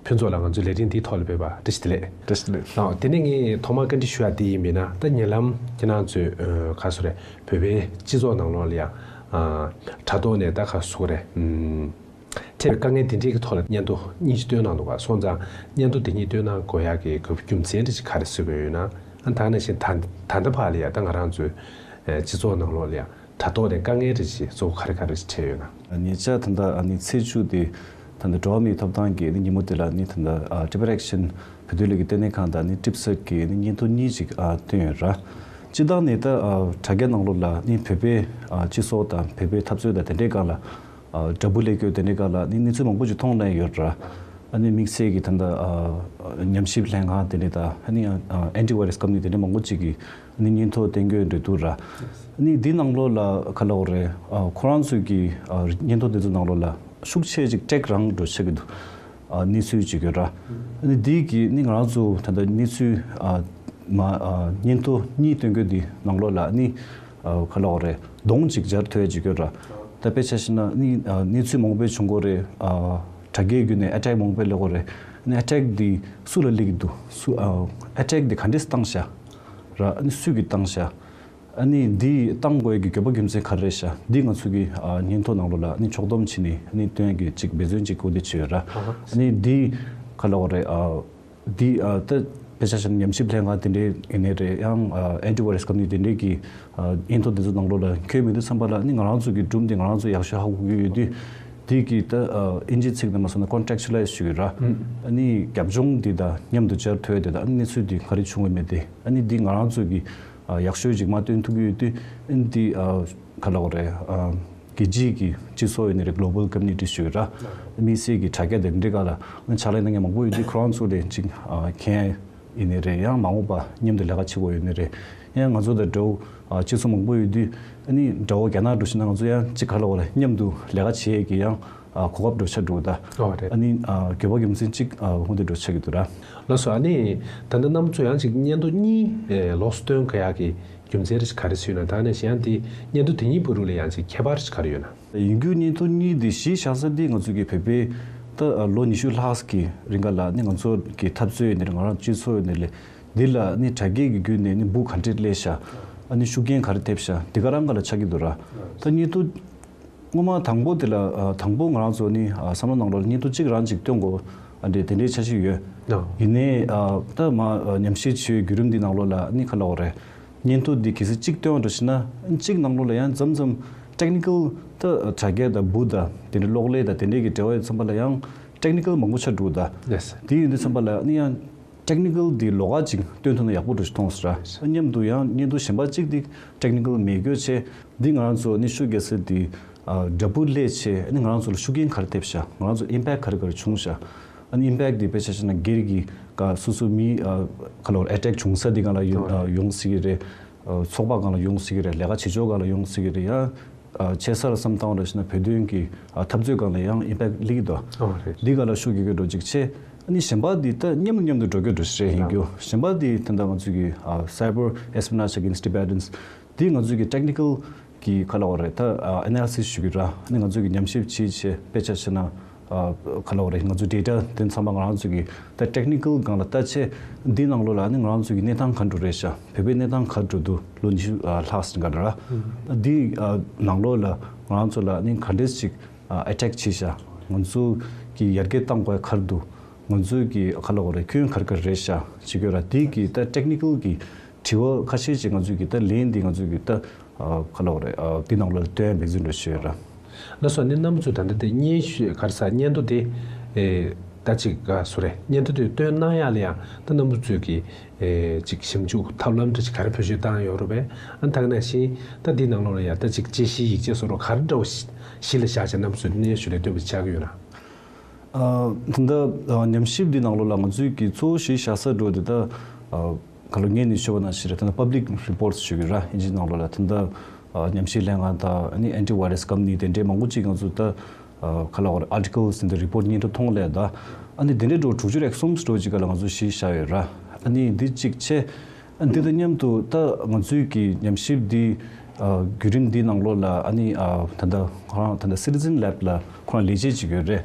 ཕུན་ཚོགས་ལགས་ང་ཚོའི་ལས་རིམ་འདིའི་ཐོག་ལ་ཕེབས་པར་བཀྲ་ཤིས་བདེ་ལེགས། བཀྲ་ཤིས་བདེ་ལེགས། དེ་ནས་ངས་ཐོག་མར་བཀའ་འདྲི་ཞུ་ཡག་དེ་ཡིན་པས་ན། ད་ཉེ་ལམ་ཁྱེད་རང་ཚོས་ག་སོ་རེད། བོད་པའི་སྤྱི་ཚོགས་ནང་ལོགས་ལ་ཡང་དྲ་ཐོག་ནས་ད་ག་སོ་རེད། འཕྲད་པའི་དཀའ་ངལ་དེ་འདྲའི་གི་ཐོག་ལ་སྙན་ཐོ་གཉིས་ཤིག་བཏོན་གནང་འདུག་ག་སོང་ཙང་སྙན་ཐོ་དེ་གཉིས་བཏོན་གནང་དགོས་ཡག་གི་རྒྱུ་མཚན་རེ་ཞིག་ག་རེ་བཟོས་པ་ཡོད་ན། ཨ་ད་ནང་བཞིན་ད་ད་ལྟ་བར་ལ་ཡང་ད་ང་རང་ཚོའི་སྤྱི་ཚོགས་ནང་ལོགས་ལ་ཡང་དྲ་ཐོག་ནས་དཀའ་ངལ་རེ་ཞིག་གཙོ་བོ་ག་རེ་ག་རེ་ཞིག་འཕྲད་ཡོད་ན། ཉེ་ཆར་ད་ལྟ་ཨ་ནི་ཚེས་བཅུ་དེ་ད་ལྟ་འགྲོ་བ་མིའི་ཐོབ་ཐང་གི་ཉིན་མོ་དེ་ལ་ནི་ད་ལྟ་ཊི་བི་ཨེག་ཤན་བོད་དོན་ལས་འགུལ་ལྟེ་གནས་ཁང་དང་ནི་ཊིབ་སེཊ་གི་ནི་སྙན་ཐོ་གཉིས་ཅིག་བཏོན་ཡོད་ར། སྤྱིར་བཏང་ནས་ད་དྲ་རྒྱ་ནང་ལོགས་ལ་ནི་བོད་པའི་སྤྱི་ཚོགས་དང་བོད་པའི་འཐབ་རྩོད་དང་དེ་འདྲའི་སྒང་ལ་དྲ་འབུ་ལས་འགུལ་དེ་འདྲའི་སྒང་ལ་ནི་གནས་ཚུལ་མང་པོ་ཅིག་མཐོང་གནང་ཡོད་ར། ཨ་ནི་དམིགས་བསལ་གྱི་ད་ལྟ་ཉམས་ཞིབ་ལྷན་ཁང་དེ་འདྲ་དང་ཨ་ནི་ཨན་ཊི་ཝའི་རས་ཀམ་པ་ནི་དེ་འདྲ་མང་པོ་ཅིག་གིས་ཨ་ནི་སྙན་ཐོ་གཏན་འཁེལ་འདྲ་འདུག་ར། ཨ་ནི་འདི་ནང་ལོགས་ལ་ག་ལབ་དགོས་རེད། ཁོ་རང་ཚོས་ཀྱི་སྙན་ཐོ་དེ་ཚོ་ནང་ལོགས་ལ་ཤུགས་ཆེ་ཅིག་ཊེག་རང་འགྲོ་ཆགས་ཀྱི་འདུག་གནས་ཚུལ་ཅིག་ཡོད་ར། ཨ་ནི་འདི་གི་ནི་ང་རང་ཚོ་ད་ལྟ་གནས་ཚུལ་མ་སྙན་ཐོ་གཉིས་བཏོན་དགོས་འདི་ནང་ལོགས་ལ་ནི་ག་ལབ་དགོས་རེད། གདོང་ཅིག་སྦྱར་ཐུབ་ཡ་ཅིག་ཡོད་ར། ད་དཔེ་ཆ་བཞག་ན་ནི་གནས་ཚུལ་མང་པོ་བྱུང་གི་རེད། དྲ་རྒྱའི་བརྒྱུད་ནས་ཨ་ཊེག་མང་པོ་སླེབས་ཀྱི་རེད། ཨ་ནི་ཨ་ཊེག་འདི་སུ་ལ་སླེབས་ཀྱི་འདུག་སུ་ཨ་ཊེག་འདི་ག་འདྲས་བཏང་ཤག་ར། ཨ་ནི་སུས་ཀྱིས་བཏང་ཤག་ཨ་ནི་འདི་བཏང་དགོས་ཀྱི་དགོས་པ་རྒྱུ་མཚན་ག་རེ་རེད་ཤག་འདི་ང་ཚོ་གི་སྙན་ཐོ་ནང་ལོགས་ལ་ཨ་ནི་ཕྱོགས་བསྡོམས་བྱས་ནས་ཨ་ནི་བཏོན་གྱི་ཅིག་འབད་བརྩོན་ཅིག་སྐུལ་འདེད་བྱས་ཡོད་ར། ཨ་ནི་འདི་ག་ལབ་དགོས་རེད། འདི་ད་དཔེ་ཆ་བཞག་ན་ཉམས་ཞིབ་ལྷན་ཁང་དེ་འདྲའི་ཡིན་ནའི་རེད། ཡང་ཨན་ཊི་ཝའི་རས་ཀམ་པ་ནི་དེ་འདྲའི་གི་སྙན་ཐོ་དེ་ཚོ་ནང་ལོགས་ལ་འཁོད་མི་འདུག་བསམ་པ་ལ་ནི་ང་རང་ཚོ་གི་སྒྲུང་དེ་ང་རང་ཚོ་ཡག་ཤོས་ཧ་གོ་གི་ཡོད་དུས། དེ་གི་ད་ཨིན་ཇིའི་ཚིག་ནང་མ་སོང་ན་ཀོན་ཊེག་ཅུ་ལའི་ཟེར་གྱི་ར། ཨ་ནི་རྒྱབ་ལྗོངས་འདི་དང་མཉམ་དུ་སྦྱར་ཐུབ་ཡ་དེ་དང་ཨ་ནི་གནས་ཚུལ་འདི་ག་རེ་བྱུང་ཡོད་མེད་དེ་ཨ་ནི་འདི་ང་རང་ཚོ་གི་ཡག་ཤོས་ཅིག་མ་སྟོན་ཐུབ་ཀྱི་ཡོད་དུས་ཨ་ནི་འདི་ག་ལབ་དགོས་རེད། རྒྱལ་སྤྱིའི་གི་སྤྱི་ཚོགས་ཡིན་ནའི་རེད། གྷི་ལོ་བལ་ཀོ་མུ་ནི་ཊི་ཞིག་ཡོད་ར། དམིགས་བསལ་གྱི་དྲ་རྒྱ་དེ་འདྲའི་སྒང་ལ་ཕྱག་ལས་གནང་མཁན་མང་པོ་ཡོད་དུས་ཁོ་རང་ཚོ་ལས་ཅིག་མཁྱེན་ཡིན་ནའི་རེད། ཡང་མ་འོངས་པ་མཉམ་དུ་ལས་ཀ་བྱེད་དགོས་ཡོད་ནའི་རེད། ཡང་ང་ཚོ་དང་འདྲ་བོ་སྤྱི་ཚོགས་མང་པོ་ཡོད་དུས་ཨ་ནི་འདྲ་བོ་རྒྱ་ནག་འགྲོ་ཕྱིན་ན་ང་ཚོ་ཡང་ཅིག་ག་ལབ་དགོས་རེད། མཉམ་དུ་ལས་ཀ་བྱེད་ཡས་ཀྱི་ཡང་གོ་སྐབས་འགྲོ་ཆགས་འགྲོ་ད། ཨོ་རེད། ཨ་ནི་དགོས་པ་རྒྱུ་མཚན་ཅིག་འོ་དེ་འགྲོ་ཆགས་ཀྱི་འདུག་ར། ལགས་སོ། ཨ་ནི་ད་ལྟ་རྣམ་པ་ཚོ་ཡང་ཅིག་སྙན་ཐོ་གཉིས་ལོགས་སུ་བཏོན་དགོས་ཡག་གི་རྒྱུ་མཚན་རེ་ཞིག་ག་རེ་ཟེར་ན། ད་ནས་གཞན་དེ་སྙན་ཐོ་དེ་གཉིས་བར་དུ་ལ་ཡང་ཅིག་ཁྱད་པར་ཞིག་ག་རེ་ཡོད་ན། ཡིན་རྒྱུ་སྙན་ཐོ་གཉིས་དེ་གཞི་བཞག་ས་དེ་ང་ཚོ་གི་བོད་པའི་ད་ལོ་ཉི་ཤུ་ལྷག་གི་རིང་ག་ལ་ནི་ང་ཚོ་གི་འཐབ་རྩོད་ཡིན་ནའི་རེད། ང་རང་སྤྱི་ཚོགས་ཡིན་ནའི་ལས་འདི་ལ་ནི་དྲ་རྒྱའི་གི་བརྒྱུད་ནས་ནི་འབུ་ག་འདྲས་སླེབས་ཤག་ཨ་ནི་ཤུགས་རྐྱེན་ག་རེ་ཐེབས་ཤག་འདི་ག་རང་ག་ལ་ཆགས་ཀྱི་འདུག་ར། ད་སྙན་ཐོ་སྔོན་མ་དང་པོ་དེ་ལ་ཨ་དང་པོ་ང་རང་ཚོ་ནི་ཨ་བསམ་བློ་ནང་ལོགས་ལ་སྙན་ཐོ་གཅིག་རང་ཅིག་བཏོན་དགོས་ཨ་འདྲས་དེ་འདྲའི་འཆར་གཞི་ཡོད། ཨོ། ཡིན་ནའི་ཨ་ད་མ་ཨ་ཉམས་ཞིབ་བྱེད་པའི་བརྒྱུད་རིམ་འདི་ནང་ལོགས་ལ་ནི་ག་ལབ་དགོས་རེད། སྙན་ཐོ་འདི་གལ་སྲིད་གཅིག་བཏོན་འགྲོ་ཕྱིན་ན་གཅིག་ནང་ལོགས་ལ་ཡང་མཚམས་མཚམས་ཊེག་ནི་ཀལ་ད་དྲ་རྒྱ་དང་འབུ་དང་དེ་འདྲའི་གློག་ཀླད་དང་དེ་འདྲའི་གི་འབྲེལ་བ་ཡོད་ཙམ་པ་ལ་ཡང་ཊེག་ནི་ཀལ་མང་པོ་ཆགས་འགྲོ་ད། ཡེ་སི། དེ་ཡིན་དུས་ཙམ་པ་ལ་ནི་ཡང་ཊེག་ནི་ཀལ་འདི་ལོགས་ཀ་ཅིག་སྟོན་ཐུབ་ན་ཡག་པོ་འགྲོ་ཞིག་མཐོང་སོང་ར། མཉམ་དུ་ཡང་སྙན་ཐོ་གཞན་པ་གཅིག་འདི་ཊེག་ནི་ཀལ་མེད་སྐྱོ་ཆེ་འདི་ང་རང་ཚོ་ནི་ཤུགས་རྒྱག་ས་འདི་ཨ་དྲ་འབུ་སླེབས་ཆེ་ནི་ང་རང་ཚོ་ལ་ཤུགས་རྐྱེན་ག་རེ་ཐེབས་ཤག་ང་རང་ཚོ་ཨིམ་པེག་ག་རེ་ག་རེ་བྱུང་ཤག་ཨ་ནི་ཨིམ་པེག་འདི་དཔེ་ཆ་བཞག་ན་སྒེར་གྱི་ཀ་སོ་སོ་མི་ཨ་ག་ལབ་ཨ་ཊེག་བྱུང་ས་འདི་སྒང་ལ་ཡོང་ཨ་ཡོང་སྲིད་ཀྱི་རེད། ཨ་ཚོགས་པ་སྒང་ལ་ཡོང་སྲིད་ཀྱི་རེད། ལས་ཀ་བྱེད་ཕྱོགས་སྒང་ལ་ཡོང་སྲིད་ཀྱི་རེད། ཡང་ཨ་ཆེ་ས་ལ་བསམ་བཏང་བ་རེད་ཟེར་ན་བོད་དོན་གྱི་ཨ་འཐབ་རྩོད་སྒང་ལ་ཡང་ཨིམ་པེག་སླེབས་ཀྱི་འདུག་ཨོ་རེད། འདི་སྒང་ལ་ཤུགས་རྒྱག་རྒྱུ་འགྲོ་གཅིག་བྱས། ཨ་ནི་གཞན་པ་འདི་ད་མཉམ་དུ་མཉམ་དུ་འགྲོ་རྒྱུ་འགྲོ་ཞིག་རེད་ཡིན་རྒྱུ། གཞན་པ་འདི་ད་ལྟ་ང་ཚོས་ཀྱི་ཨ་cyber espionage against Tibetans འདི་ང་ཚོས་ཀྱི་ཊེག་ནི་ཀལ་གྱི་ག་ལབ་དགོས་རེད། ད་ཨ་ཨེ་ན་ལི་སི་སི་ཞུ་གི་ར། ཨ་ནི་ང་ཚོས་ཀྱི་ཉམས་ཞིབ་བྱེད་བྱས་དཔེ་ཆ་བཞག་ན་ ཨ་ག་ལབ་དགོས་རེད། ང་ཚོ་ཌེ་ཊ་དེ་ཚང་མ་ང་རང་ཚོ་གི་ད་ཊེག་ནི་ཀལ་སྒང་ལ་ལྟ་ཆེད་འདི་ནང་ལོགས་ལ་ཨ་ནི་ང་རང་ཚོ་གི་གནས་སྟངས་ག་འདྲ་རེད་ཤག་བོད་པའི་གནས་སྟངས་ག་འདྲ་འདུག་ལོ་ཉི་ཤུ་ཨ་ལྷག་ཙམ་སྒང་ལ་ར། འདི་ཨ་ནང་ལོགས་ལ་ང་རང་ཚོ་ལ་ཨ་ནི་ག་འདྲས་ཅིག་ཨ་ཨེ་ཊེག་བྱས་ཤག་ང་ཚོ་གི་ཡར་རྒྱས་གཏང་དགོས་ག་རེ་འདུག་ང་ཚོ་གི་ག་ལབ་དགོས་རེད། སྐྱོན་ག་རེ་ག་རེ་རེད་ཤག་བྱེད་དགོས་ར། འདི་གི་ད་ཊེག་ནི་ཀལ་གི་དྲི་བ་ཁ་ཤས་ཅིག་ང་ཚོས་ཀྱི་ད་ལན་འདི་ང་ཚོས་ཀྱི་ད་ཨ་ག་ལབ་དགོས་རེད། ཨ་འདི་ནང་ལ་སྟོན་ཡ་འབད་བརྩོན་འགྲོ་བྱས་ཡོད་ར། ལགས་སོ། ཨ་ནི་རྣམ་པ་ཚོས་ད་ལྟ་དེ་སྙན་ཞུ་ག་རེ་ཟ་སྙན་ཐོ་དེ་ཨེ་ད་ཅིག་ག་སུ་རེད། སྙན་ཐོ་དེ་སྟོན་གནང་ཡ་ལ་ཡང་ད་རྣམ་པ་ཚོས་ཀྱི་ཨེ་ཅིག་ཞིབ་འཇུག་ཐབས་ལམ་འདྲ་ཅིག་ག་རེ་བེད་སྤྱོད་བཏང་ཡོད་རེད་པས། ཨ་ནི་ད་ག་ནང་བཞིན་ད་འདི་ནང་ལོགས་ལ་ཡང་ད་ཅིག་དཔྱད་གཞིའི་ཡིག་ཆ་བཟོ་འདྲ་ག་རེ་འདྲ་བོ་གཞི་ལ་བཞག་བྱས་རྣམ་པ་ཚོས་སྙན་ཞུ་ལས་སྟོན་པ་ཆགས་ཀྱི་ཡོད་ན། ཨ་ད་ལྟ་ཨ་ཉམས་ཞིབ་འདི་ནང་ལོགས་ལ་ང་ཚོས་ཀྱི་གཙོ་བོ་གཞི་བཞག་ས་འདྲ་བོ་དེ་ད་ཨ་ག་ལོ་ངས་ནི་ཤོད་པ་ནང་བཞིན་རེད། ད་ལྟ་པབ་ལིག་རི་པོར་ཊི་ཞུ་གི་ར། ཨིན་ཇི་ནང་ལོགས་ལ་ད་ལྟ་ཨ་ཉམས་ཞིབ་ལྷན་ཁང་དང་ཨ་ནི་ཨན་ཊི་ཝའི་རས་སི་ཀམ་པ་ནི་དེ་འདྲའི་མང་པོ་ཅིག་ང་ཚོ་ད་ཨ་ག་ལབ་དགོས་རེད། ཨར་ཊི་ཀལ་སི་དེ་འདྲ་རི་པོར་ཊི་སྙན་ཐོ་མཐོང་སླད་ད་ཨ་ནི་དེ་འདྲའི་འདྲ་བོ་དྲུག་ཅུ་རེ་གསུམ་འདྲ་བོ་ཅིག་སྒང་ལ་ང་ཚོ་གཞི་བཞག་ཡོད་ར། ཨ་ནི་འདི་གཅིག་བྱས། ཨ་འདི་དང་མཉམ་དུ་ད་ང་ཚོའི་གི་ཉམས་ཞིབ་འདི་ཨ་བརྒྱུད་རིམ་འདི་ནང་ལོགས་ལ་ཨ་ནི་ཨ་ད་ལྟ་ཁོ་རང་ད་ལྟ་སི་ཊི་ཛེན་ལེབ་ལ་ཁོ་རང་ལས་བྱེད་ཅིག་ཡོད་རེད།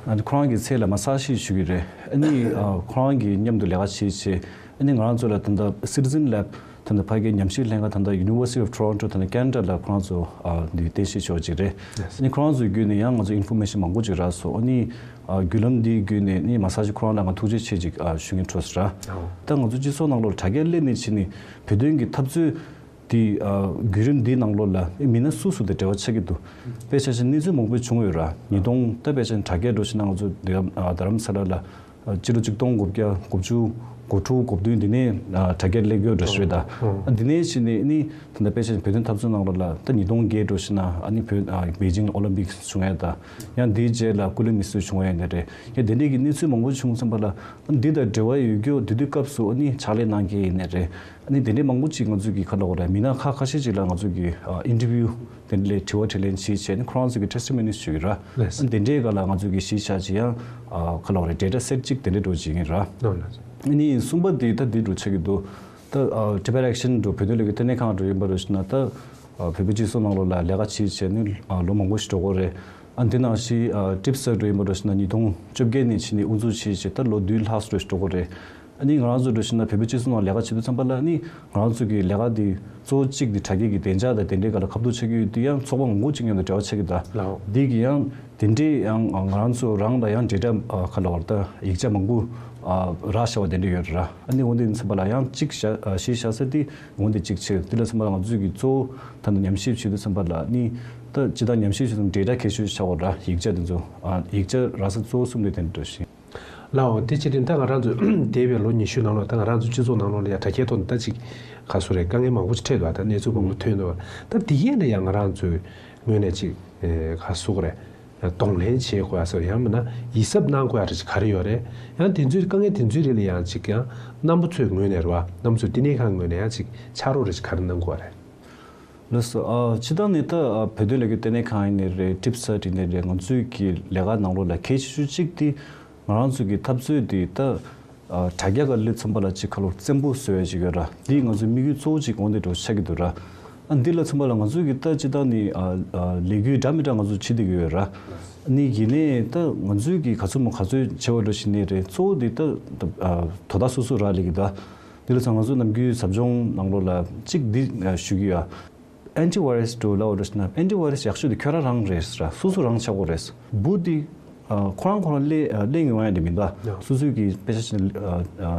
ཨ་ནི་ཁོ་རང་གི་ཚད་ལ་མ་སཱ་ཇི་ཞུ་གི་རེད། ཨ་ནི་ཨ་ཁོ་རང་གི་མཉམ་དུ་ལས་ཀ་བྱེད་བྱེད། ཨ་ནི་ང་རང་ཚོ་ལ་ད་ལྟ་སི་ཊི་ཛེན་ལེབ་ད་ལྟ་ཕ་གིའི་ཉམས་ཞིབ་ལྷན་ཁང་ད་ལྟ་University of Toronto ད་ལྟ་ཁེ་ན་ཌ་ལ་ཁོ་རང་ཚོ་ཨ་འདི་རྟེན་གཞི་བྱས་པ་ཅིག་རེད། ཨ་ནི་ཁོ་རང་ཚོའི་བརྒྱུད་ནས་ཡང་ང་ཚོ་ཨིན་ཕོར་མེ་ཤན་མང་པོ་ཅིག་རག་སོང་། ཨ་ནི་ཨ་བརྒྱུད་ལམ་འདིའི་བརྒྱུད་ནས་ནི་མ་སཱ་ཇི་ཁོ་རང་ལ་ང་ཐུགས་རྗེ་ཆེ་ཅིག་ཨ་ཞུ་སྙིང་བྲོ་སོང་ར། ད་ང་ཚོ་སྤྱི་ཚོགས་ནང་ལོགས་དྲ་རྒྱ་སླེབས་ནས་ཕྱིན་ནས་བོད་དོན་གྱི་འཐབ་རྩོད་འདི་ཨ་བརྒྱུད་རིམ་འདིའི་ནང་ལོགས་ལ་མི་སྣ་སུ་སུ་དང་འབྲེལ་བ་ཆགས་ཀྱི་འདུག་དཔེ་ཆ་བཞག་ན་གནས་ཚུལ་མང་པོ་བྱུང་ཡོད་ར། ཉིས་སྟོང་ད་དཔེ་ཆ་བཞག་ན་དྲ་རྒྱ་འདྲ་བོ་ཞིག་ནང་ང་ཚོ་རྡ་རམ་ས་ལ་ལ་ཨ་སྤྱི་ལོ་གཅིག་སྟོང་དགུ་བརྒྱ་དགུ་བཅུ་གོ་དྲུག་གོ་བདུན་འདི་ནས་ཨ་དྲ་རྒྱ་སླེབས་ཡོད་འདྲ་ཞིག་རེད་ད། ཨ་འདི་ནས་ཕྱིན་ནས་ནི་ད་ལྟ་དཔེ་ཆ་བོད་དོན་འཐབ་རྩོད་ནང་ལོགས་ལ་ད་ཉིས་སྟོང་བརྒྱད་འདྲ་བོ་ཞིག་ན་ཨ་ནི་བོད་ཨ་པེ་ཅིང་ཨོ་ལིམ་པིག་བྱུང་ཡ་ད། ཡང་དེའི་རྗེས་ལ་ཀུ་ལི་མི་སུ་བྱུང་བ་ཡིན་ནའི་རེད། ཡང་དེ་འདྲའི་གི་གནས་ཚུལ་མང་པོ་བྱུང་ཙམ་པ་ལ་འདི་དང་འབྲེལ་བ་ཡོད་རྒྱུ་དེ་དུས་སྐབས་སུ་ཨ་ནི་ཕྱག་ལས་གནང་མཁན་ཡིན་ནའི་རེད། ཨ་ནི་དེ་འདྲའི་མང་པོ་ཅིག་ང་ཚོ་གི་ག་ལབ་དགོས་རེད། མི་སྣ་ཁག་ཁ་ཤས་ཅིག་ལ་ང་ཚོ་གི་ཨ་ཨིན་ཊར་བིའུ་དེ་འདྲ་ལས་དྲི་བ་དྲིས་ལན་བྱས་བྱས་ནས་ཁོ་རང་ཚོ་གི་ཊེ་སི་ཊི་མོ་ནི་ཞུ་གི་ར། ལགས་སོ། ཨ་ནི་དེ་འདྲའི་སྒང་ལ་ང་ཚོ་གི་གཞི་བཞག་ཅིག་ཡང་ཨ་ག་ལབ་དགོས་རེད། ཌེ་ཊ་སེ་ཊི་ཅིག་དེ་འདྲའི་འདྲ་བོ་ཅིག་ཡིན་ར། ལགས་སོ། ཨ་ནི་གསུམ་པ་དེ་ད་འདི་འདྲ་བོ་ཆགས་ཀྱི་འདུག་ད་ཨ་ཊི་བེཊ་ཨེག་ཤན་འདྲ་བོ་བོད་དོན་ལས་འགུལ་ལྟེ་གནས་ཁང་འདྲ་བོ་ཡིན་པ་འདྲ་བོ་ཞིག་ན་ད་ཨ་བོད་པའི་སྤྱི་ཚོགས་ནང་ལོགས་ལ་ལས་ཀ་བྱས་བྱས་ནས་ཨ་ལོ་མང་པོ་ཞིག་འགྲོ་གི་རེད། ཨ་འདི་ནང་བཞིན་ཨ་ཊིབ་སི་འདྲ་བོ་ཡིན་པ་འདྲ་བོ་ཞིག་ན་ཉིས་སྟོང་བཅོ་བརྒྱད་ནས་ཕྱིན་ནས་དབུ་འཛུགས་བྱས་བྱས་ད་ལོ་བདུན་ལྷག་ཙམ་འདྲ་བོ་ཞིག་འགྲོ་གི་རེད། ཨ་ནི་ང་རང་ཚོ་འདྲ་བོ་ཞིག་ན་བོད་པའི་སྤྱི་ཚོགས་ནང་ལས་ཀ་བྱེད་དུས་ཙམ་པ་ལ་ཨ་ནི་ང་རང་ཚོ་གི་ལས་ཀ་འདི་གཙོ་བོ་གཅིག་འདི་དྲ་རྒྱའི་གི་བདེ་འཇགས་དང་དེ་འདྲའི་སྒང་ལ་ཁ་ཐུག་ཆགས་ཀྱི་ཡོད་དུས་ཡང་ཚོགས་པ་མང་པོ་ཅིག་མཉམ་དུ་འབྲེལ་བ་ཆགས་ཀྱི་ད། ལའོ། འདི་གི་ཡང་དེ་འདྲའི་ཡང་ང་རང་ཚོ་རང་ལ་ཡང་འབྲེལ་སྒྲ་ཨ་ག་ལབ་དགོས་རེད། ད་ཡིག་ཆ་མང་པོ་ཨ་རག་བཞག་པ་དེ་འདྲ་ཡོད་རེད་ར། ཨ་ནི་འོ་འདི་ཡིན་ཙམ་པ་ལ་ཡང་གཅིག་བཞག་ཨ་གཞི་བཞག་ས་དེ་འོ་འདི་གཅིག་བྱས། དེ་ལ་ཙམ་པ་ལ་ང་ཚོས་ཀྱི་གཙོ་བོ་ད་ནི་ཉམས་ཞིབ་བྱེད་དུས་ཙམ་པ་ལ་ནི་ད་སྤྱིར་བཏང་ཉམས་ཞིབ་བྱེད་དུས་འབྲེལ་སྒྲ་གལ་ཆེ་ཤོས་ཆགས་པ་ར། ཡིག་ཆ་དེ་ཚོ་ཨ་ཡིག་ཆ་རག་ས་གཙོ་བོ་གསུམ་དེ་དེ་འདྲ་འདྲ་བཞིན། ལའོ། དེ་བྱས་ཏེ་ད་ང་རང་ཚོ་འདས་པའི་ལོ་ཉི་ཤུ་ནང་ལོགས་ད་ང་རང་ཚོ་སྤྱི་ཚོགས་ནང་ལོགས་ལ་ཡང་དྲ་རྒྱའི་ཐོག་ནས་ད་ཅིག་ག་སུ་རེད། དཀའ་ངལ་མང་པོ་ཞིག་འཕྲད་འདུག་ད་གནས་ཚུལ་མང་པོ་ཐོན་འདུག་ད་འདི་གས་ལ་ཡང་ང་རང་ཚོའི་ངོས་ནས་ཅིག་ཨེ་ག་སུ་རེད། གདོང་ལེན་བྱེད་དགོས་ཡ་སོགས་ཡང་མིན་ན་ཡིད་གཟབ་གནང་དགོས་ཡ་རེ་ཅིག་ག་རེ་ཡོད་རེད། ཡང་དེ་ཚོའི་དཀའ་ངལ་དེ་ཚོའི་རིགས་ལ་ཡང་ཅིག་ཡང་རྣམ་པ་ཚོའི་ངོས་ནས་རེད་བ། རྣམ་པ་ཚོའི་བསྟི་གནས་ཁང་ངོས་ནས་ཡང་ཅིག་ཕྱག་རོགས་རེ་ཅིག་ག་རེ་གནང་དགོས་རེད། ལགས་སོ། ཨ་སྤྱིར་བཏང་ནས་ད་ཨ་བོད་དོན་ལས་འགུལ་ལྟེ་གནས་ཁང་ཡིན་ནའི་རེད། ཊིབ་སི་ཡིན་ནའི་རེད། ང་ཚོའི་གི་ལས་ཀ་ནང་ལོགས་ལ་གལ་ཆེ་ཤོས་གཅིག་དེ་ང་རང་ཚོ་གི་འཐབ་རྩོད་དེ་ད་ཨ་དྲ་རྒྱ་སྒང་སླེབས་ཙམ་པ་ལ་ཅིག་ག་ལབ་རྩེད་མོ་བཟོ་ཡ་ཅིག་ཡོད་ར། འདི་ང་ཚོའི་དམིགས་ཡུལ་གཙོ་བོ་ཅིག་འོ་འདི་འདྲ་བོ་ཆགས་ཀྱི་འདུག་ར། ཨ་འདི་ལ་ཙམ་པ་ལ་ང་ཚོའི་གི་ད་སྤྱིར་བཏང་ནས་ཨ་ཨ་ལས་འགུལ་འདྲ་མི་འདྲ་ང་ཚོ་བྱེད་བསྡད་ཀྱི་ཡོད་ར། ཨ་ནི་ཡིན་ནའི་ད་ང་ཚོའི་གི་ག་ཚོད་མ་ག་ཚོད་བྱེད་པ་འདྲ་བོ་ཞིག་ནའི་རེད། གཙོ་བོ་དེ་ད་ཨ་དོ་བདག་སོ་སོ་རག་ལས་ཀྱི་ད། དེ་ལ་ཚང་ང་ཚོ་ནམ་རྒྱུན་ཟབ་སྦྱོང་ནང་ལོགས་ལ་གཅིག་འདི་ཞུ་གི་ཡོད། ཨན་ཊི་ཝའི་རས་འདྲ་བོ་ལབ་པ་འདྲ་ཞིག་ན། ཨན་ཊི་ཝའི་རས་ཡག་ཤོས་དེ་ཁྱོད་རང་རང་རེད་ཟེར། སོ་སོ་རང་ཆགས་དགོས་རེད། བུ་དེ་ཨ་ཁོ་རང་ཁོ་རང་གླས་ཨ་གླས་ངེས་པ་ཡང་དེ་མིན་པ། ཡང་སོ་སོའི་གི་དཔེ་ཆ་ཞིག་ཨ་ཨ་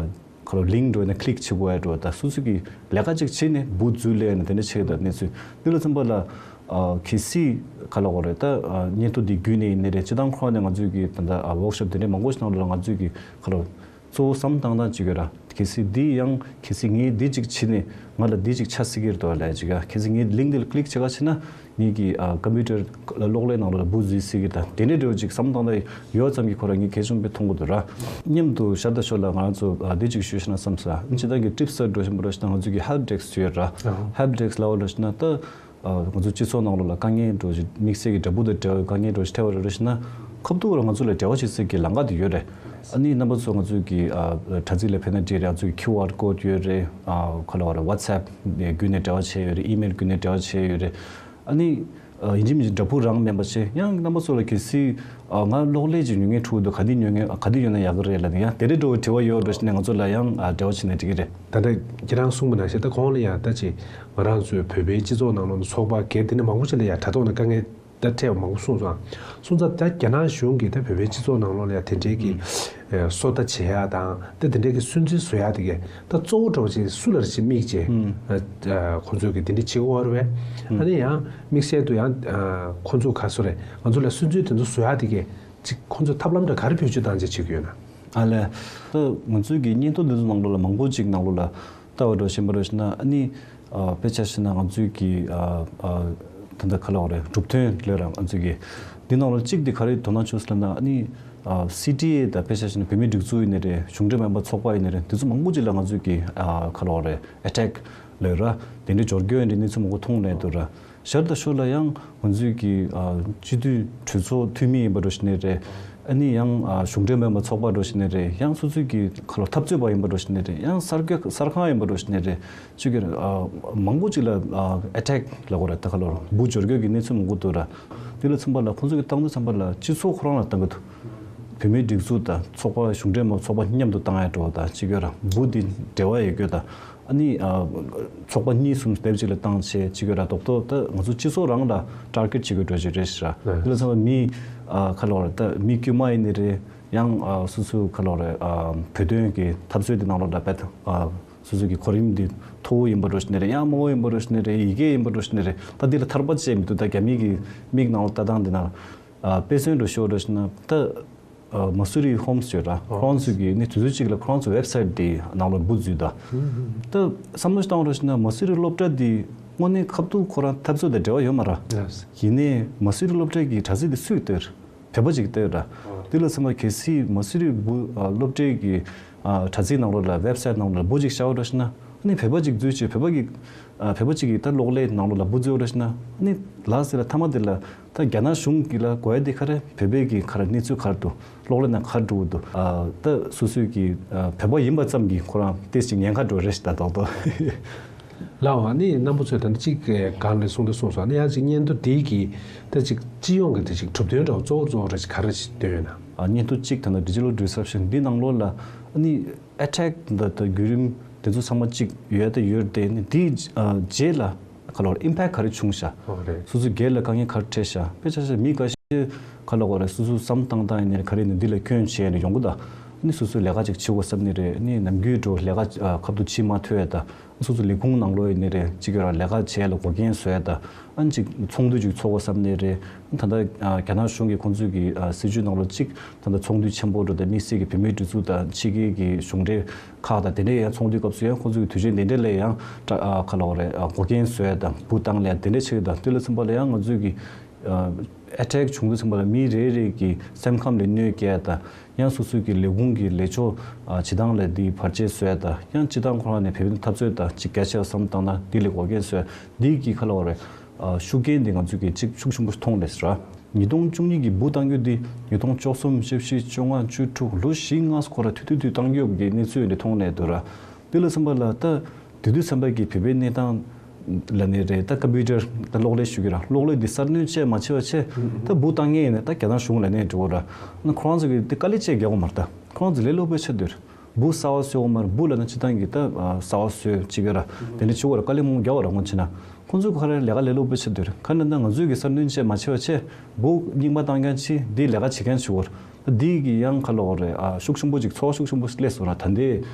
ཁོ་རང་ལིང་འགྲོ་ན་ཀླིག་བྱེད་དགོས་ཡ་འགྲོ། ད་སོ་སོ་གི་ལས་ཀ་ཅིག་བྱེད་ནས་བུ་འཛུལ་ལས་ནས་དེ་འདྲ་བྱེད་ད་གནས་ཚུལ་འདི་ལ་ཚང་པ་ལ་ཨ་གལ་སྲིད་ག་ལབ་དགོས་རེད། ད་ཨ་སྙན་ཐོ་འདི་བརྒྱུད་ནས་ཡིན་ནའི་རེད། སྤྱིར་བཏང་ཁོ་རང་ནས་ང་ཚོའི་གི་ད་ད་ཨ་ཝོག་ཤོབ་དེ་འདྲ་མང་པོ་ཞིག་ནང་ལོགས་ལ་ང་ཚོའི་གི་ག་ལབ་གཙོ་བོ་བསམ་བཏང་སྟངས་གཅིག་ཡོད་ར། གལ་སྲིད་འདི་ཡང་གལ་སྲིད་ངས་འདི་གཅིག་བྱས་ནས་ང་ལ་འདི་གཅིག་ཆགས་སྲིད་ཀྱི་རེད་དོ་ལབ་ཅིག་ཡ། གལ་སྲིད་ངས་ལིང་འདི་ལ་ཀླིག་བྱེད་ག་བྱས་ན་ངའི་གི་ཨ་ཀམ་པུ་ཊར་གློག་ཀླད་ནང་ལོགས་ལ་བུ་འཛུལ་སྲིད་ཀྱི་རེད། ད་དེ་འདྲའི་འདྲ་བོ་ཅིག་བསམ་བཏང་ད་ཡོད་ཙམ་གྱིས་ཁོ་རང་ངས་གལ་ཆེན་པོ་མཐོང་གི་འདུག་ར། མཉམ་དུ་ཤར་ད་ཤོར་ལ་ང་རང་ཚོ་ཨ་འདི་གཅིག་ཞུས་ཤེ་ན་བསམ་ས། སྤྱིར་བཏང་གི་ཊིབ་སི་འདྲ་བོ་ཞིག་འདྲ་བོ་ཞིག་ན་ང་ཚོ་གི་ཧེལཔ་ཌེསྐ་ཡོད་ར། ཧེལཔ་ཌེསྐ་ལབ་པ་འདྲ་བོ་ཞིག་ན་ད། ཨ་ང་ཚོ་སྤྱི་ཚོགས་ནང་ལོགས་ལ་དཀའ་ངལ་འདྲ་བོ་ཞིག་དམིགས་བསལ་གྱི་དགྲ་འབུ་དང་འབྲེལ་བའི་དཀའ་ངལ་འདྲ་བོ་ཞིག་འཕྲད་པ་རེད་ཞེ་ན། ཁ་ཐུག་ལ་ང་ཚོ་ལ་འབྲེལ་བ་བྱེད་སའི་གི་ལམ་ཁ་དེ་ཡོད་རེད། ཨ་ནི་རྣམ་པ་ཚོ་ང་ཚོའི་གི་ཨ་དྲ་ཚིགས་ལ་ཕེབས་ན་འགྲིག་རེད། ང་ཚོའི་ཀིའུ་ཨར་ཀོཌ་ཡོད་རེད། ཨ་ག་ལབ་དགོས་རེད། ཝ་ཊི་སི་ཨེབ་བརྒྱུད་ནས་འབྲེལ་བ་བྱས་ཡོད་རེད། ཨི་མེལ་བརྒྱུད་ནས་འབྲེལ་བ་བྱས་ཡོད་རེད། ཨ་ནི་ ཡིན་གཅིག་མིན་གཅིག་འདྲ་པོ་རང་མིན་པ་བྱས། ཡང་རྣམ་པ་ཚོ་ལ་གལ་སྲིད་ང་གློག་ཀླད་ཅིག་ཉོ་མཁན་འཁྲུག་འདུག་ག་འདི་ཉོ་མཁན་ག་འདི་ཉོས་ན་ཡག་གི་རེད་ལབ་ནས། ཡང་དེ་འདྲའི་འདྲ་བོ་དྲི་བ་ཡོད་འགྲོ་ཞིག་ནས་ང་ཚོ་ལ་ཡང་འབྲེལ་བ་བྱས་ནས་འགྲིག་གི་རེད། ད་ལྟ་ཁྱེད་རང་གསུངས་པ་ནང་བཞིན། ད་གོང་ལ་ཡང་ད་ཅིག་ང་རང་ཚོའི་བོད་པའི་སྤྱི་ཚོགས་ནང་ལོགས་ནས་ཚོགས་པ་སྒེར་དེ་འདྲ་མང་པོ་ཞིག་ལ་ཡང་དྲ་ཐོག་ནས་དཀའ་ངལ་ད་འཕྲད་པ་མང་པོ་གསུངས་སོང་། སོང་ཙང་ད་རྒྱ་ནག་གཞུང་གིས་ད་བོད་པའི་སྤྱི་ཚོགས་ནང་ལོགས་ལ་ཡང་དེ་འདྲའི་གི་ཨེ་སོ་ལྟ་བྱེད་ཡ་དང་། ད་དེ་འདྲའི་གི་སུན་གཙེར་བཟོ་ཡ་དེ་གས་ད་གཙོ་བོ་འདྲ་བོ་ཅིག་སུ་ལ་ཅིག་དམིགས་བྱས། ཨ་ཨ་ཁོང་ཚོས་གི་དེ་འདྲ་བྱེད་ཀྱི་ཡོད་རེད་པས། ཨ་ནི་ཡང་དམིགས་བསལ་དུ་ཡང་ཨ་ཁོང་ཚོ་ག་སོ་རེད། ང་ཚོ་ལ་སུན་གཙེར་དེ་ཚོ་བཟོ་ཡ་དེ་གས་ཅིག་ཁོང་ཚོས་ཐབས་ལམ་འདྲ་ག་རེ་བེད་སྤྱོད་བཏང་བྱས་བྱེད་ཀྱི་ཡོད་ན། ཨ་ལས། ད་ང་ཚོའི་གི་སྙན་ཐོ་འདི་ཚོ་ནང་ལོགས་ལ་མང་པོ་ཅིག་ནང་ལོགས་ལ་ལྟ་བ་འདྲ་བོ་ཤེས་པ་འདྲ་བོ་ཞིག་ན། ཨ་ནི་ཨ་དཔེ་ཆ་བཞག་ན་ང་ཚོའི་གི་ཨ་ཨ་ད་ལྟ་ག་ལབ་དགོས་རེད། གྲུབ་དོན་ལབ་ར། ང་ཚོའི་གི་འདི་ནང་ལོགས་གཅིག་འདི་ག་རེ་དོ་སྣང་བྱུང་ཟེར་ན། ཨ་ནི་ཨ་སི་ཊི་ཨེ་དང་། དཔེ་ཆ་བཞག་ན་བོད་མིའི་སྒྲིག་འཛུགས་ཡིན་ནའི་རེད། གཞུང་འབྲེལ་མ་ཡིན་པ་ཚོགས་པ་ཡིན་ནའི་རེད། འདི་ཚོ་མང་པོ་ཅིག་ལ་ང་ཚོའི་གི་ཨ་ག་ལབ་དགོས་རེད། ཨེ་ཊེག་ལབ་ར། དེ་འདྲའི་སྦྱོར་སྐྱོན་འདི་གནས་ཚུལ་མང་པོ་མཐོང་ནས་འདུག་ར། ཞར་དང་ཞོར་ལ་ཡང་ང་ཚོའི་གི་ཨ་སྤྱི་འཐུས་གྲོས་ཚོགས་འཐུས་མི་ཡིན་པ་འདྲ་བོ་ཞིག་ནའི་རེད། ཨ་ནི་ཡང་ཨ་གཞུང་འབྲེལ་མ་ཡིན་པ་ཚོགས་པ་འདྲ་བོ་ཞིག་ནའི་རེད། ཡང་སོ་སོའི་གི་ཁ་ལོ་འཐབ་རྩོད་པ་ཡིན་པ་འདྲ་བོ་ཞིག་ནའི་རེད། ཡང་གསར་འགོད་གསར་ཁང་ཡིན་པ་འདྲ་བོ་ཞིག་ནའི་རེད། ཅིག་གི་ཨ་མང་པོ་ཅིག་ལ་ཨ་ཨེ་ཊེག་ལབ་དགོས་རེད། ད་ག་ལབ་དགོས་རེད། འབུ་སྦྱོར་སྐྱོན་གྱི་གནས་ཚུལ་མང་པོ་འདུག་ར། དེ་ལ་མཚོན་པ་ལ་ཁོང་ཚོ་གི་བཏང་དུས་ཙམ་པ་ལ་སྤྱི་ཚོགས་ཁོ་རང་ལ་བཏང་གི་འདུག་བོད་མིའི་སྒྲིག་འཛུགས་དང་ཚོགས་པ། གཞུང་འབྲེལ་མ་ཚོགས་པ་མཉམ་དུ་བཏང་ཡ་འདྲ་བོ་དང་། ཅིག་གི་ར་འབུ་འདི་འབྲེལ་བ་ཡོད་རྒྱུ་དང་། ཨ་ནི་ཨ་ཚོགས་པ་གཉིས་གསུམ་དེབ་གཅིག་ལ་བཏང་བྱས་ཅིག་ཡོད་ར། རྡོག་རྡོག་ད་ང་ཚོ་སྤྱི་ཚོགས་རང་ལ་ཊར་གེཊ་བྱེད་དགོས་འགྲོ་ཅིག་རེད་ཤག་ར། དེ་ལ་མཚོན་པ་མི་ཨ་ག་ལབ་དགོས་རེད། ད་མི་དཀྱུས་མ་ཡིན་ནའི་རེད། ཡང་ཨ་སོ་སོའི་ག་ལབ་དགོས་རེད། ཨ་བོད་དོན་གྱི་འཐབ་རྩོད་དེ་ནང་ལོགས་ལ་བེད་ཨ་སོ་སོའི་གི་གོ་རིམ་འདི་མཐོ་བོ་ཡིན་པ་འདྲ་བོ་ཞིག་ནའི་རེད། ཡང་དམའ་བོ་ཡིན་པ་འདྲ་བོ་ཞིག་ནའི་རེད། ཡི་གེ་ཡིན་པ་འདྲ་བོ་ཞིག་ནའི་རེད། ད་འདི་ལ་ཐར་པ་བྱས་མི་འདུག་ད་རྒྱ་མི་གི་མིག་ནང་ལོགས་ལྟ་སྟངས་འདི་ན། ཨ་དཔེ་མཚོན་འདྲ་བོ་ཞུ་བ་འདྲ་བོ་ཞིག་ན། ད་ཨ་མ་སུ་རི་ཧོམ་སི་ཡོད་ར། ཁོ་རང་ཚོ་གི་ནི་དུས་ཚོད་གཅིག་ལ་ཁོ་རང་ཚོ་ཝེབ་སའིཊ་དེ་ནང་ལོགས་འབུ་འཛུལ་ད། ད་བསམ་བློ་ཞིག་བཏང་བ་འདྲ་བོ་ཞིག་ན། མ་སུ་རི་སློབ་གྲྭ་དེ་དངོས་གནས་ཁ་ཐུག་ཁོ་རང་འཐབ་རྩོད་དང་འབྲེལ་བ་ཡོད་མ་ར། ཡིན་ནའི་མ་སུ་རི་སློབ་གྲྭའི་གི་དྲ་ཚིགས་དེ་སུས་བལྟས། བོད་པ་ཅིག་བལྟས་ར། དེ་ལ་མཚོན་པ་གལ་སྲིད་མ་སུ་རི་འབུ་ཨ་སློབ་གྲྭའི་གི་ཨ་དྲ་ཚིགས་ནང་ལོགས་ལ་ཝེབ་སའིཊ་ནང་ལོགས་ལ་འབུ་ཅིག་བཞག་པ་འདྲ་བོ་ཞིག་ན། ཨ་ནི་བོད་པ་ཅིག་འཛུལ་བྱས། བོད་པ་གི་ཨ་བོད་པ་ཅིག་གིས་ད་གློག་ཀླད་ནང་ལོགས་ལ་འབུ་འཛུལ་བ་འདྲ་བོ་ཞིག་ན། ཨ་ནི་ལགས་ཟེར་ལ་མཐའ་མ་དེ་ལ་ད་རྒྱ་ནག་གཞུང་གི་ལ་གོ་ཡ་དེ་ག་རེ། བོད་པའི་གི་ག་རེ་གནས་ཚུལ་ག་རེ་འདུག་གློག་ཀླད་ནང་ག་རེ་འགྲོ་གི་འདུག་ཨ་ད་སོ་སོའི་གི་ཨ་བོད་པ་ཡིན་པ་ཙམ་གྱིས་ཁོ་རང་ཏོག་ཙམ་ཉེན་ཁ་འགྲོ་རེད་ཤག་ད་རྡོག་རྡོག་ལགས། ཨ་ནི་རྣམ་པ་ཚོས་ད་ནི་གཅིག་གང་ལ་གསུངས་དུས་གསུངས་སོང་། ཨ་ནི་ཡང་གཅིག་སྙན་ཐོ་འདི་གི་ད་གཅིག་སྤྱི་ཡོངས་ཀྱི་ད་གཅིག་གྲུབ་དོན་འདྲ་བོ་གཙོ་བོ་གཙོ་བོ་ར་ཅིག་ག་རེ་ཞིག་བཏོན་ཡོད་ན། ཨ་སྙན་ཐོ་གཅིག་ད་ལྟ་ཌི་ཇི་ཊལ་ཌི་སི་རབ་ཤན་འདི་ནང་ལོགས་ལ་ཨ་ནི་ཨེ་ཊེག་འདི་ད་བརྒྱུད་རིམ་དེ་ཚོ་ཚང་མ་གཅིག་ཡོད་ད་ཡོད་དེ། ཨ་ནི་འདིའི་ཨ་རྗེས་ལ་ག་ལབ་དགོས་རེད། ཨིམ་པེག་ག་རེ་བྱུང་ཤག་ཨོ་རེད། སོ་སོའི་སྒེར་ལ་དཀའ་ངལ་ག་རེ་འཕྲད་ཤག་དཔེ་ཆ་བཞག་མི་འགའ་ཤས་ག་ལབ་དགོས་རེད། སོ་སོའི་བསམ་བློ་བཏང་སྟངས་ཡིན་ནའི་ག་རེ་ཡིན་ནའི་འདི་ལ་སྐྱོན་བྱས་ནས་ཡོང་གི་ད། ཨ་ནི་སོ་སོའི་ལས་ཀ་ཅིག་བྱེད་དགོས་བསམ་ནའི་རེད། ཨ་ནི་ནམ་རྒྱུན་འདྲ་བོ་ལས་ཀ་ཨ་ཁ་ཐུག་བྱེད་མ་ཐུབ་ཡ་ད། སོ་སོ་ལས་ཁུངས་ནང་ལོགས་ཡིན་ནའི་རེད། ཅིག་གི་ར་ལས་ཀ་བྱེད་ཡ་ལ་འགོག་རྐྱེན་བཟོ་ཡ་ད། ཨ་ནི་ཅིག་ཚོགས་འདུ་ཅིག་ཚོགས་དགོས་བསམ་ནའི་རེད། ད་ལྟ་ཨ་རྒྱ་ནག་གཞུང་གིས་ཁོང་ཚོའི་གི་ཨ་སྲིད་བྱུས་ནང་ལོགས་གཅིག་ད་ལྟ་ཚོགས་འདུ་ཆེན་པོ་འདྲ་བོ་དང་། དམིགས་བསལ་གྱི་བོད་མིའི་སྒྲིག་འཛུགས་དང་ཕྱི་རྒྱལ་གྱི་གཞུང་འབྲེལ་ཁག་དང་། དེ་འདྲའི་ཡང་ཚོགས་འདུའི་སྐབས་སུ་ཡང་ཁོང་ཚོའི་གི་དུས་ཆེན་དེ་འདྲ་ལ་ཡང་ཨ་ག་ལབ་དགོས་རེད། ཨ་འགོག་རྐྱེན་བཟོ་ཡ་དང་འབུ་བཏང་ལ་དེ་འདྲ་བྱེད་ཀྱི་ད། དེ་ལ་མཚོན་པ་ལ་ཡང་ང་ཚོའི་གི་ཨ་ཨེ་ཊེག་བྱུང་དུས་ཙམ་པ་ལ་མི་རེ་རེ་གི་སེམས་ཁམས་ལ་གནོད་སྐྱེལ་ཡ་དང་། ཡང་སོ་སོའི་གི་ལས་ཁུངས་ཀྱི་ལས་ཕྱོགས་ཨ་བྱེད་སྟངས་ལ་འདི་བར་ཆད་བཟོ་ཡ་དང་། ཡང་སྤྱིར་བཏང་ཁོ་རང་ནས་བོད་པའི་འཐབ་རྩོད་དང་ཅིག་གལ་ཆེ་བ་བསམ་བཏང་ན་འདི་ལ་འགོག་རྐྱེན་བཟོ་ཡ། འདི་གི་ག་ལབ་དགོས་རེད། ཨ་ཤུགས་རྐྱེན་འདི་ང་ཚོས་གི་ཅིག་ཤུགས་ཆེན་པོ་མཐོང་རེད་ཟེར་ར། ཉིས་སྟོང་བཅུ་གཉིས་ཀྱི་འབུ་བཏང་རྒྱུ་འདི་ཉིས་སྟོང་བཅུ་གསུམ། བཅུ་བཞི། བཅོ་ལྔ། བཅུ་དྲུག་ལོ་བཞི་ལྔ་སྐོར་ལ་ཐུག་ཐུག་ཐུག་བཏང་རྒྱུ་གི་གནས་ཚུལ་འདི་མཐོང་ནས་འདུག་ར། འདི་ལ་མཚོན་པ་ལ་ད་དེ་དུས་ཙམ་པ་གི་བོད་པའི་གནས་སྟངས་ལབ་ནའི་རེད། ད་ཀམ་པུ་ཊར་ད་གློག་ཀླད་ཞུ་གི་ར། གློག་ཀླད་འདི་གསར་སྣོན་བྱས་མ་བྱས་པ་བྱས། ད་འབུ་བཏང་མཁན་ཡིན་ན་ད་རྒྱ་ནག་གཞུང་ལ་ནས་འགྲོ་གི་ར། ན་ཁོ་རང་ཚོ་གི་འདི་དཀའ་ལས་བྱས་རྒྱག་གོ་མ་རེད། ད་ཁོ་རང་ཚོ་ལས་སླ་པོ་བྱས་སྡོད་རེད། འབུ་གསར་པ་བཟོས་ཡོང་མ་རེད། འབུ་ལབ་ན་སྤྱིར་བཏང་གི་ད་ཨ་གསར་པ་བཟོས་བྱེད་ཀྱི་ར། དེ་འདྲ་བྱེད་དགོས་ར། དཀའ་ལས་མང་པོ་རྒྱག་པ་ར། སྔོན་ཕྱིན་ན་ཁོང་ཚོ་ག་རེ་ལས་ཀ་ལས་སླ་པོ་བྱེད་འདུག་རེད། ཁ་ན་ད་ང་ཚོས་གི་གསར་སྣོན་བྱས་མ་བྱས་པ་བྱས། འབུ་རྙིང་པ་བཏང་མཁན་ཅིག་འདི་ལས་ཀ་བྱེད་མཁན་ཞིག་ཡོད་རེད། ད་འདི་གི་ཡང་ག་ལབ་དགོས་རེད། ཨ་ཤུགས་ཆེན་པོ་ཅིག་ཚོར་བ་ཤུགས་ཆེན་པོ་སླེབས་སོང་ར། ད་འདི་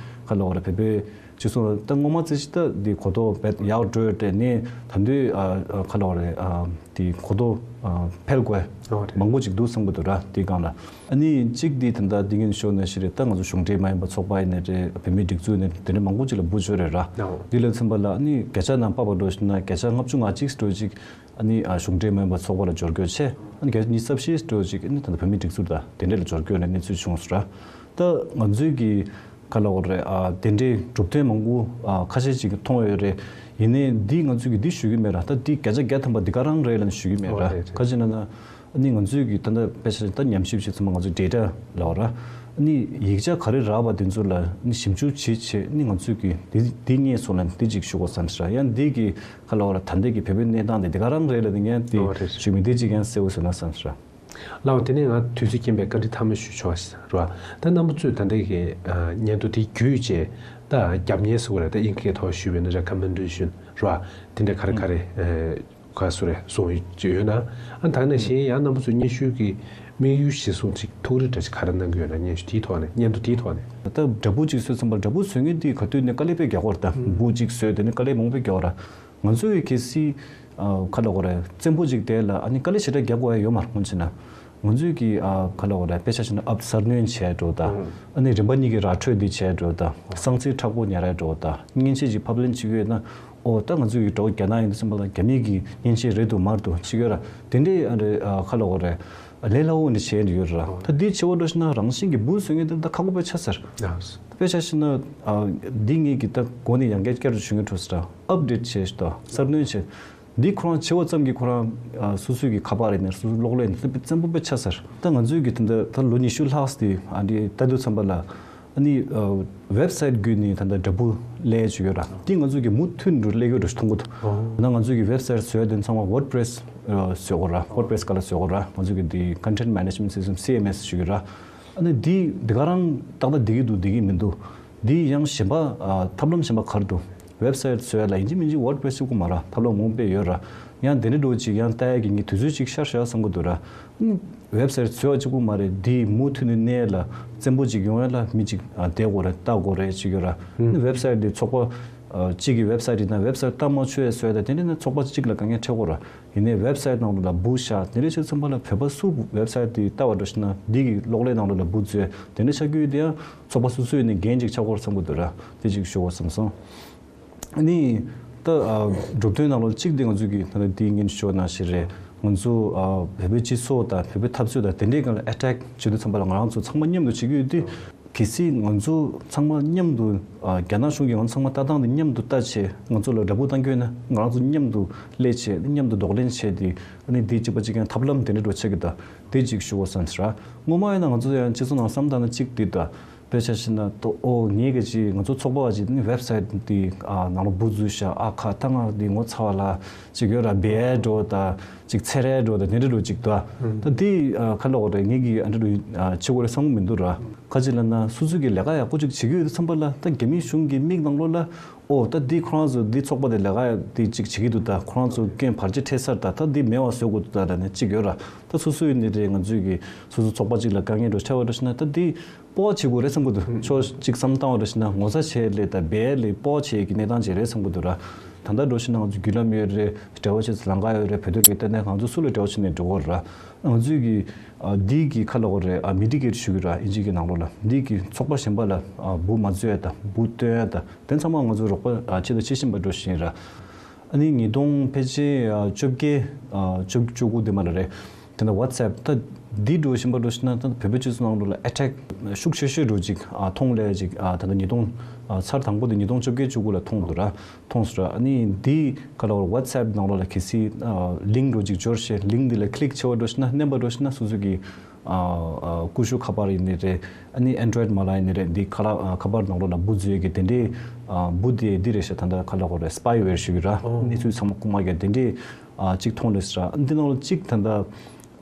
ག་ལབ་དགོས་རེད། བོད་པའི་སྤྱི་ཚོགས་ད་སྔོན་མ་ཙམ་ཞིག་ད་འདི་གོ་རྟོགས་བས་ཡག་འགྲོ་ཡོད་དེ། ནས་ད་འདི་ཨ་ཨ་ག་ལབ་དགོས་རེད། ཨ་དེ་གོ་རྟོགས་ཨ་འཕེལ་དགོས་ཨོ་རེད། མང་པོ་ཅིག་འདུག་བསམ་གྱི་འདུག་ར། དེའི་སྒང་ལ་ཨ་ནི་གཅིག་འདི་ད་ལྟ་འདི་ངས་ཞུས་ནང་བཞིན་རེད། ད་ང་ཚོ་གཞུང་འབྲེལ་མ་ཡིན་པ་ཚོགས་པ་ཡིན་ནའི་རེད། བོད་མིའི་སྒྲིག་འཛུགས་ཡིན་ནའི་རེད། དེ་འདྲ་མང་པོ་ཅིག་ལ་འབུ་བྱས་རེད་ར། ཨོ་འདི་ལ་མཚོན་པ་ལ་ཨ་ནི་བརྒྱ་ཆ་ནང་དཔག་པ་འདྲ་བོ་ཞིག་ན་བརྒྱ་ཆ་ལྔ་བཅུ་ང་གཅིག་འདྲ་བོ་ཅིག་ཨ་ནི་ཨ་གཞུང་འབྲེལ་མ་ཡིན་པ་ཚོགས་པ་ལ་འབྱོར་སྐྱོད་བྱས། ཨ་ནི་བརྒྱ་ཆ་ཉི་ཤུ་རྩ་བཞི་འདྲ་བོ་ཅིག་ཨ་ནི་ད་ལྟ་བོད་མིའི་སྒྲིག་འཛུགས་དང་དེ་འདྲ་ལ་འབྱོར་སྐྱོད་ནས་གནས་ཚུལ་བྱུང་སོང་ར། ད་ང་ཚོའི་གི་ག་ལབ་དགོས་རེད། ཨ་དེ་འདྲའི་གྲུབ་དོན་མང་པོ་ཨ་ཁ་ཤས་ཅིག་མཐོང་ཡོད་རེད། ཡིན་ནའི་འདི་ང་ཚོས་ཀྱི་འདི་ཞུ་གི་མེད་ར། ད་འདི་བརྒྱ་ཆ་བརྒྱ་ཐམ་པ་འདི་ག་རང་རེད་ལབ་ནས་ཞུ་གི་མེད་ར། ཨོ་རེད་རེད། ག་ཅི་ན་ན་ཨ་ནི་ང་ཚོས་ཀྱི་ད་ལྟ་དཔེ་ཆ་ད་ཉམས་ཞིབ་བྱེད་ཚང་མ་ང་ཚོས་ཌེ་ཊ་ལབ་ར། ནི་ཡིག་ཆ་ག་རེ་རག་པ་དེ་ཚོ་ལ་ནི་ཞིབ་འཇུག་བྱེད་བྱེད་ནི་ང་ཚོས་ཀྱི་འདི་འདི་རྙེད་སོང་ལ་འདི་ཅིག་ཞུ་དགོས་བསམ་ཤག་ཡང་འདི་གི་ཁ་ལ་བ་ལ་ད་ལྟའི་གི་བོད་པའི་གནས་སྟངས་དེ་འདི་ག་རང་རེད་ལ་འདི་ངས་འདི་ཨོ་རེད། ཞུ་མི་འདི་ཅིག་ཡང་གསལ་བོ་བཟོས་ན་བསམ་ཤག་ལགས་དེ་ནས་ང་དུས་ཚོད་རྐྱེན་པས་བཀའ་འདྲི་ཐ་མ་ཞུ་ཆོག་ཟེར་བ། ད་རྣམ་པ་ཚོས་ད་ལྟའི་གི་ཨ་སྙན་ཐོ་དེ་བརྒྱུད་བྱས་ད་རྒྱབ་གཉེར་ཟེར་བ་རེད། ད་ཨིན་སྐད་ཐོག་ཞུས་པ་ཡིན་ན་recommendation་རེད་བ། དེ་འདྲ་ག་རེ་ག་རེ་ཨ་ག་སུ་རེད་སོང་ཡོད་ཅིག་ཡོད་ན། ཨ་ད་ནས་གཞན་ཡང་རྣམ་པ་ཚོས་སྙན་ཞུ་གི་དམིགས་ཡུལ་གཞིར་བཟུང་ཅིག་ཐུགས་རེ་འདྲ་ཅིག་ག་རེ་གནང་གི་ཡོད་ན་སྙན་ཞུ་དེའི་ཐོག་ནས་སྙན་ཐོ་དེའི་ཐོག་ནས། ད་འདྲ་པོ་ཅིག་བཟོས་ཚུན་པར་འདྲ་པོ་བཟོ་མཁན་དེ་ག་དུས་ནས་དཀའ་ལས་དཔེ་རྒྱག་གི་ཡོད་རེད། ད་འབུ་ཅིག་བཟོས་དེ་ནས་དཀའ་ལས་མང་པོ་རྒྱག་གི་ཡོད་རེད། ང་ཚོ་ཡི་གལ་སྲིད་ཨ་ག་ལ་གོ་རེད། བཙན་པོ་ཅིག་དེ་ལ་ཨ་ནི་དཀའ་ལས་ཞེ་དྲག་རྒྱག་དགོས་ཡ་ཡོད་མ་རེད། སྔོན་ཆད་ན་ང་ཚོས་ཀྱི་ཨ་ག་ལ་གོ་རེད། དཔེ་ཆ་བཞག་ན་ཨབ་གསར་སྣོན་བྱས་འགྲོ་ད། ཨ་ནི་རིམ་པ་གཉིས་ཀྱི་ར་འཕྲོད་འདི་བྱས་འགྲོ་ད། གསང་ཚིག་མཁྲེགས་པོ་ཉར་ཡ་འགྲོ་ད། མཉེན་ཆས་ཀྱི་ཕབ་ལེན་བྱེད་ཀྱི་ཡོད་ན། ཨོ་ད་ང་ཚོས་ཀྱི་འགྲོ་རྒྱ་ནག་ཡིན་དུས་ཙམ་པ་ལ་རྒྱ་མི་གི་མཉེན་ཆས་རེད་འདུག་མ་རེད་འདུག་བྱེད་ཀྱི་ཡོད་ར། དེ་འདྲའི་ཨ་རེ་ཨ་ག་ལ་གོ་རེད། ལས་སླ་བོ་འདི་བྱས་འདི་ཡོད་ར། ད་འདི་བྱེད་པ་འགྲོ་ཞིག་ན་རང་བཞིན་གྱི་འབུ་བཟོ་མཁན་དེ་ད་ཁག་པོ་དཔེ་ཆགས་ཟེར། དཔེ་ཆ་བཞག་ན་ཨ་འདི་ངེད་ཀྱི་ད་སྒོ་ནས་ཡང་བསྐྱར་བསྐྱར་དུ་ཞུ་མཁན་འགྲོ་ཟེར། ཨབ་ཌེཊ་བྱས་ཤིག་ད་གསར་སྣོན་བྱས། འདི་ཁོ་རང་བྱེད་པ་ཙམ་གྱིས་ཁོ་རང་ཨ་སོ་སོའི་གི་ཁ་པར་ཡིན་ནའི་སོ་སོའི་གློག་ཀླད་ནས་བཙན་པོ་དཔེ་ཆགས་ཟེར། ད་ང་ཚོའི་གི་ད་ལྟ་ད་ལོ་ཉི་ཤུ་ལྷག་ཙམ་དེ་ཨ་འདི་ལྟ་དུས་ཙམ་པ་ལ་ཨ་ནི་ཨ་ཝེབ་སའིཊ་བརྒྱུད་ནས་ད་ལྟ་འདྲ་པོ་ལས་བྱེད་ཡོད་ར། འདི་ང་ཚོའི་གི་མུ་མཐུད་དུ་ལས་ཡོད་འགྲོ་ཞིག་མཐོང་གི་འདུག་ད་ང་ཚོའི་གི་ཝེབ་སའིཊ་བཟོ་ཡ་དེ་ཚང་མ་ཝོརཌ་པྲེ་སི་བཟོ་དགོས་ར། ཝོརཌ་པྲེ་སི་སྒང་ལ་བཟོ་དགོས་ར། ང་ཚོའི་གི་འདི་ཀོན་ཊེན་མེ་ནེ་ཇི་མེནཊ་སིས་ཊམ་སི་ཨེམ་ཨེསི་ཞུ་གི་ར། ཨ་ནི་འདི་འདི་ག་རང་ཏག་ཏག་བསྡད་ཀྱི་འདུག་བསྡད་ཀྱི་མི་འདུག་འདི་ཡང་གཞན་པ་ཨ་ཐབས་ལམ་གཞན་པ་ག་རེ་འདུག་ཝེབ་སའིཊ་བཟོ་ཡ་ལ་ཡིན་གཅིག་མིན་གཅིག་ཝོརཌ་པྲེ་སི་གཅིག་པོ་མ་རེད། ཐབས་ལམ་མང་པོ་དཔེ་ཡོད་ར། ཡང་དེ་འདྲ་འདྲ་བོ་ཅིག་ཡང་ལྟ་ཡ་གི་ངས་དུས་ཚོད་ཅིག་ཤར་ཤར་བསམ་གྱི་འདུག་ར། ཝེབ་སའིཊ་བཟོ་ཡ་གཅིག་པོ་མ་རེད། འདི་མུ་མཐུད་ནས་གནས་ལ་བཙན་པོ་ཅིག་ཡོང་ཡ་ལ་མི་ཅིག་ཨ་བསྡད་དགོས་རེད། ལྟ་དགོས་རེད་ཅིག་ཡོད་ར། ཨ་ནི་ཝེབ་སའིཊ་འདི་ཚོགས་པ་ཨ་གཅིག་གི་ཝེབ་སའིཊ་ཡིན་ན་ཝེབ་སའིཊ་ལྟ་མ་ཆོག་ཡ་བཟོ་ཡ་ད་དེ་འདྲ་ན་ཚོགས་པ་གཅིག་ལ་དཀའ་ངལ་འཕྲད་དགོས་ར། ཡིན་ནའི་ཝེབ་སའིཊ་ནང་ལོགས་ལ་འབུ་བཞག་དེ་འདྲ་བྱས་ཚུན་པ་ལ་བོད་པ་སུ་ཝེབ་སའིཊ་དེ་ལྟ་བར་འགྲོ་ཞིག་ན་འདི་གི་གློག་ཀླད་ནང་ལོགས་ལ་འབུ་བཙུགས་དེ་འདྲ་ཆགས་རྒྱུ་དེ་ཡང་ཚོགས་པ་སོ་སོ་ཡིན་ནའི་འགན་ཅིག་ཆགས་ཀྱི་ཡོད་བསམ་གྱི་འདུག་ར། དེ་ཅིག་ཞུ་དགོས་བསམ་སོང་། ཨ་ནི་ད་ཨ་གྲུབ་དོན་ནང་ལོགས་གཅིག་དེ་ང་ཚོས་ཀྱི་ད་ལྟ་འདི་ངས་ཞུ་བ་ནང་བཞིན་རེད། ང་ཚོ་ཨ་བོད་པའི་སྤྱི་ཚོགས་དང་བོད་པའི་འཐབ་རྩོད་དང་དེ་འདྲའི་སྒང་ལ་ཨེ་ཊེག་བྱེད་དུས་ཙམ་པ་ལ་ང་རང་ཚོ་ཚང་མ་མཉམ་དུ་བྱེད་ཀྱི་ཡོད་དུས། གལ་སྲིད་ང་ཚོ་ཚང་མ་མཉམ་དུ་ཨ་རྒྱ་ནག་གཞུང་གིས་ང་ཚོ་ཚང་མ་ལྟ་སྟངས་དེ་མཉམ་དུ་ལྟ་བྱས་ང་ཚོ་ལ་དགྲ་འབུ་བཏང་རྒྱུ་ཡིན་ན་ང་རང་ཚོ་མཉམ་དུ་སླེབས་བྱས་མཉམ་དུ་གདོང་ལེན་བྱས་ཏེ་ཨ་ནི་འདི་གཅིག་པ་གཅིག་རྐྱང་ཐབས་ལམ་དེ་འདྲ་འགྲོ་ཆགས་ཀྱི་ད་དེ་གཅིག་ཞུ་དགོས་བསམ་ཟེར། སྔོན་མ་ཡིན་ན་ང་ཚོ་ཡང་སྤྱི་ཚོགས་ནང་བསམ་བཏང་ན་གཅིག་འདི་ད་དཔེ་ཆ་བཞག་ན་ཏོ་ཨོ་ངེད་ཀྱི་ཅིག་ང་ཚོ་ཚོགས་པ་བ་ཅིག་ནི་ཝེབ་སའིཊ་འདི་ཨ་ནང་ལ་འབུ་འཛུལ་ཤག་ཨ་ཁ་ད་ང་འདི་ངོ་ཚ་བ་ལ་ཅིག་ཡོད་ར་སྦས་འགྲོ་ད་ཅིག་ཚེ་རལ་འགྲོ་ད་དེ་འདྲ་འགྲོ་ཅིག་ད་ད་འདི་ཨ་ཁ་ལོག་རེད། ངེད་ཀྱི་ཨ་འདྲ་འགྲོ་ཨ་བྱེད་དགོས་རེད་བསམ་གི་མི་འདུག་ར། ག་ཅི་ལབ་ན་སོ་སོ་གི་ལས་ཀ་ཡག་པོ་ཅིག་བྱེད་ཀྱི་ཡོད་དུས་ཙམ་པ་ལ་ད་རྒྱ་མི་གཞུང་གི་མིག་ནང་ལོགས་ལ་ཨོ་ད་འདི་ཁོ་རང་ཚོ་འདི་ཚོགས་པ་དེ་ལས་ཀ་འདི་ཅིག་བྱེད་ཀྱི་འདུག་ད་ཁོ་རང་ཚོ་སྐྱོན་བར་ཆད་འཕྲད་ས་རེད། ད་ད་འདི་མེད་པ་བཟོ་དགོས་འདུག་ད་ལབ་ནས་ཅིག་ཡོད་ར། ད་སོ་སོ་ཡིན་ནི་རེད། ང་ཚོའི་གི་སོ་སོ་ཚོགས་པ་ཅིག་ལ་དཀའ་ངལ་འགྲོ་ཆགས་པ་འགྲོ་ཞིག་ན་ད་འདི་སྤོབས་པ་བྱེད་དགོས་རེད་བསམ་གི་འདུག་ཕྱོགས་གཅིག་བསམ་བཏང་བ་རེད་ཟེར་ན་ངོ་ཚ་བྱས་ལས་ད་སྦས་ལས་སྤོབས་པ་བྱེད་ཀྱི་གནས་སྟངས་ཅིག་རེད་བསམ་གི་འདུག་ར། ད་ལྟ་འགྲོ་ཞིག་ན་ང་ཚོ་བརྒྱུད་ལམ་ཡོད་རེད། འབྲེལ་བ་བྱེད་ས་ལམ་ཁ་ཡོད་རེད། བོད་དོན་རིག་གནས་ལྟ་ན་ང་ཚོ་སུ་ལ་འབྲེལ་བ་བྱེད་ནས་འགྲོ་དགོས་རེད་ར། ང་ཚོའི་གི་ཨ་འདི་གི་ཁ་ལ་འོ་རེད། ཨ་མི་ཊི་གེཊ་ཞུ་གི་ར། ཨིན་ཇི་གི་ནང་ལོགས་ལ་འདི་གི་ཚོགས་པ་གཞན་པ་ལ་ཨ་འབུ་མ་བཙུགས་ཡ་ད་འབུ་བཏོན་ཡ་ད་དེ་ཚང་མ་ང་ཚོ་རོགས་པ་ཨ་བྱེད་དང་བྱེད་བཞིན་པ་འགྲོ་བཞིན་ར། ཨ་ནི་ཉིས་སྟོང་ཕལ་ཆེར་ཨ་བཅོ་བརྒྱད་ཨ་བཅུ་བཅུ་དགུ་དེ་མ་ལ་རེད། དེ་ནས་ཝ་ཊི་སེབ་ད་འདི་འགྲོ་བཞིན་པ་འགྲོ་བཞིན་ན་ད་བོད་པའི་སྤྱི་ཚོགས་ནང་ལོགས་ལ་ཨེ་ཊེག་ཤུགས་ཆེ་ཤོས་འགྲོ་ཅིག་ཨ་མཐོང་ལས་ཅིག་ཨ་ད་ལྟ་ཉིས་སྟོང་ཨ་ཚར་དང་པོ་དེ་ཉིས་སྟོང་བཅོ་བརྒྱད་བཅུ་དགུ་ལ་མཐོང་འདུག་ར། མཐོང་སོང་ར། ཨ་ནི་འདི་ག་ལ་ཝ་ཊི་སེབ་ནང་ལོགས་ལ་གལ་སྲིད་ཨ་ལིང་ཀ་འགྲོ་ཅིག་འབྱོར་ཤེ་ལིང་ཀ་འདི་ལ་ཀི་ལིག་བྱེད་པ་འགྲོ་ཤེ་ན་མནན་པ་འགྲོ་ཤེ་ན་སོ་སོ་གི་ཨ་ཨ་ཀུ་ཤུ་ཁ་པར་ཡིན་ནི་རེད། ཨ་ནི་ཨེན་ཌོ་རོ་ཡིཌ་མ་ལ་ཡིན་ནི་རེད། འདི་ཁ་ལ་ཨ་ཁ་པར་ནང་ལོགས་ལ་འབུ་འཛུལ་གི་དེ་འདྲའི་ཨ་འབུ་དེ་འདི་རེད་ཤག་ད་ལྟ་ག་ལ་གོ་རེད། སི་པའི་ཝེར་ཞུ་གི་ར། ཨོ་གནས་ཚུལ་ཚང་མ་རྐུ་མ་རྒྱག་དེ་འདྲའི་ཨ་གཅིག་མཐོང་རེད་ཟེར་ར། འདི་ནང་ལ་གཅིག་ད་ལྟ་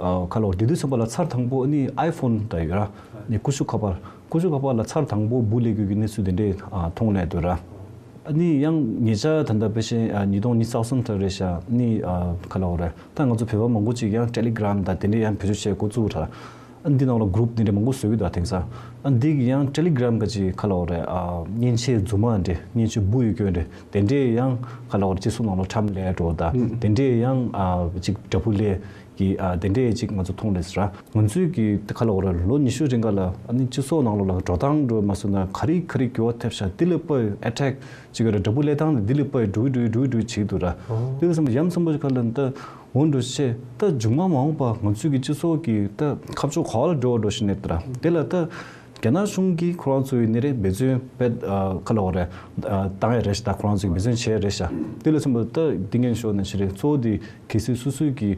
ཨ་ག་ལ་གོ་དེ་དུས་ཙམ་པ་ལ་ཚར་དང་པོ་ཨ་ནི་ཨའི་ཕོན་ད་ཡོད་ར། ཨ་ནི་ཀུ་ཤུ་ཁ་པར་ཀུ་ཤུ་ཁ་པར་ལ་ཚར་དང་པོ་འབུ་སླེབས་དགོས་ཀྱི་གནས་ཚུལ་དེ་འདྲས་ཨ་མཐོང་ལས་འདུག་ར། ཨ་ནི་ཡང་ཉེ་ཆར་ད་ལྟ་དཔེ་ཤེས་ཨ་ཉིས་སྟོང་ཉི་ཤུ་རྩ་གསུམ་ལྟར་རེད་ཤག་ཨ་ནི་ཨ་ག་ལ་གོ་རེད། ད་ང་ཚོ་བོད་པ་མང་པོ་ཅིག་ཡང་ཊེ་ལི་གྷི་རམ་དང་དེ་འདྲས་ཡང་བེད་སྤྱོད་བྱེད་འགོ་བཙུགས་ར། ཨ་འདི་ནང་ལ་གུ་རུབ་འདི་འདྲས་མང་པོ་བཟོ་གི་འདུག་དེང་སང་། ཨ་འདི་གི་ཡང་ཊེ་ལི་གྷི་རམ་ག་ཅིག་ག་ལ་གོ་རེད། ཨ་མཉེན་ཆས་རྫུན་མ་འདྲས་མཉེན་ཆས་འབུ་ཡོད་སྐྱོན་འདྲས་དེ་འདྲས་ཡང་ག་ལ་གོ་རེད། སྤྱི་ཚོགས་ནང་ལ་ཁྲམ་ལས་འགྲོ་ད་དེ་འདྲས་ཡང་ཨ་ཅིག་དྲ་འབུ་ལས་ཀྱི་ཨ་དེ་འདྲས་ཅིག་ང་ཚོ་མཐོང་རེད་ཟེར་ར། ང་ཚོའི་གི་དེ་ག་ལ་གོ་རེད། ལོ་ཉི་ཤུ་རིང་ག་ལ་ཨ་ནི་སྤྱི་ཚོགས་ནང་ལོགས་ལ་འགྲོ་སྟངས་འགྲོ་མ་སོང་ན་ག་རེ་ག་རེ་འགྱུར་བ་ཐེབས་ཤག་འདི་ལ་དཔེ་ཨེ་ཊེག་ཅིག་ཡོད་རེད། དྲ་འབུ་ལས་སྟངས་འདི་ལ་དཔེ་འགྲོ་གི་འགྲོ་གི་འགྲོ་གི་འགྲོ་གི་བྱེད་ཀྱི་འདུག་ར། ཨོ་དེ་ལ་བསམ་ཡ་མཚན་པོ་ཞིག་ག་ལ་འདི་འོ་འགྲོ་ཤེ་ད་མཇུག་མ་མ་འོངས་པ་ང་ཚོའི་གི་སྤྱི་ཚོགས་ཀྱི་ད་ཁ་ཕྱོགས་ག་བ་ལ་འགྲོ་བ་འགྲོ་ཤེ་ནས་ད་ར། དེ་ལ་ད་རྒྱ་ནག་གཞུང་གིས་ཁོ་རང་ཚོའི་ནི་རེད་འབད་བརྩོན་དཔེ་ཨ་ག་ལ་འོ་རེད། ཨ་བཏང་ཡ་རེད་ཤག་ད་ཁོ་རང་ཚོས་འབད་བརྩོན་བྱས་རེད་ཤག་དེ་ལ་མཚོན་པ་ད་འདི་ངན་ཤོར་ནས་ཤི་རེད། གཙོ་བོ་དེ་གལ་སྲིད་སོ་སོའི་གི་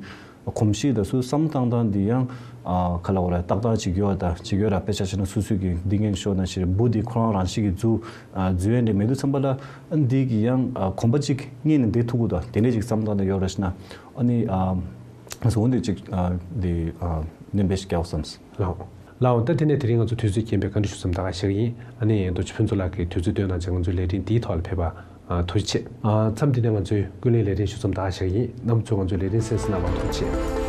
གོམས་གཤིས་དང་སོ་སོའི་བསམ་བཏང་སྟངས་འདི་ཡང་ ཨ་ག་ལ་བ་ར་ཏག་ཏག་ཅིག་ཡོད་ད་ཅིག་ཡོད་ར། དཔེ་ཆ་བཞག་ན་སོ་སོའི་གི་འདི་ངན་ཤོར་ན་ཞེས་འབུ་འདི་ཁོ་རང་རང་ཤི་གི་རྫུ་ཨ་རྫུ་ཡན་འདྲེ་མེད་དུ་ཚང་པ་ལ་འདི་གི་ཡང་ཨ་གོམ་པ་གཅིག་རྙེད་ནས་འདི་ཐུག་གི་ད་དེ་འདྲས་ཅིག་བསམ་བཏང་ནས་ཡོད་ར་ཤི་ན། ཨ་ནི་ཨ་ཟོ་འདི་ཅིག་ཨ་འདི་ཨ་ནེམ་པེ་ཞིག་རྒྱག་བསམས། ལའོ། ལའོ། ད་དེ་ནས་དེ་རིང་ང་ཚོ་དུས་ཚོད་རྐྱེན་པས་བཀའ་འདྲི་ཞུ་མཚམས་ད་ག་བཞག་ཡིན། ཨ་ནི་རྡོ་རྗེ་ཕུན་ཚོགས་ལགས་ཀྱིས་དུས་ཚོད་བཏོན་གནང་བྱས་ང་ཚོའི་ལས་རིམ་འདིའི་ཐོག་ལ་ཕེབས་པ་ཨ་ཐུགས་རྗེ་ཆེ། ཨ་མཚམས་འདི་ནས་ང་ཚོའི་ཀུན་གླེང་ལས་རིམ་ཞུ་མཚམས་ད་ག་བཞག་ཡིན། རྣམ་ཚོས་ང་ཚོའི་ལས་རིམ་གསན་གཟིགས་གནང་བར་ཐུགས་རྗེ་ཆེ།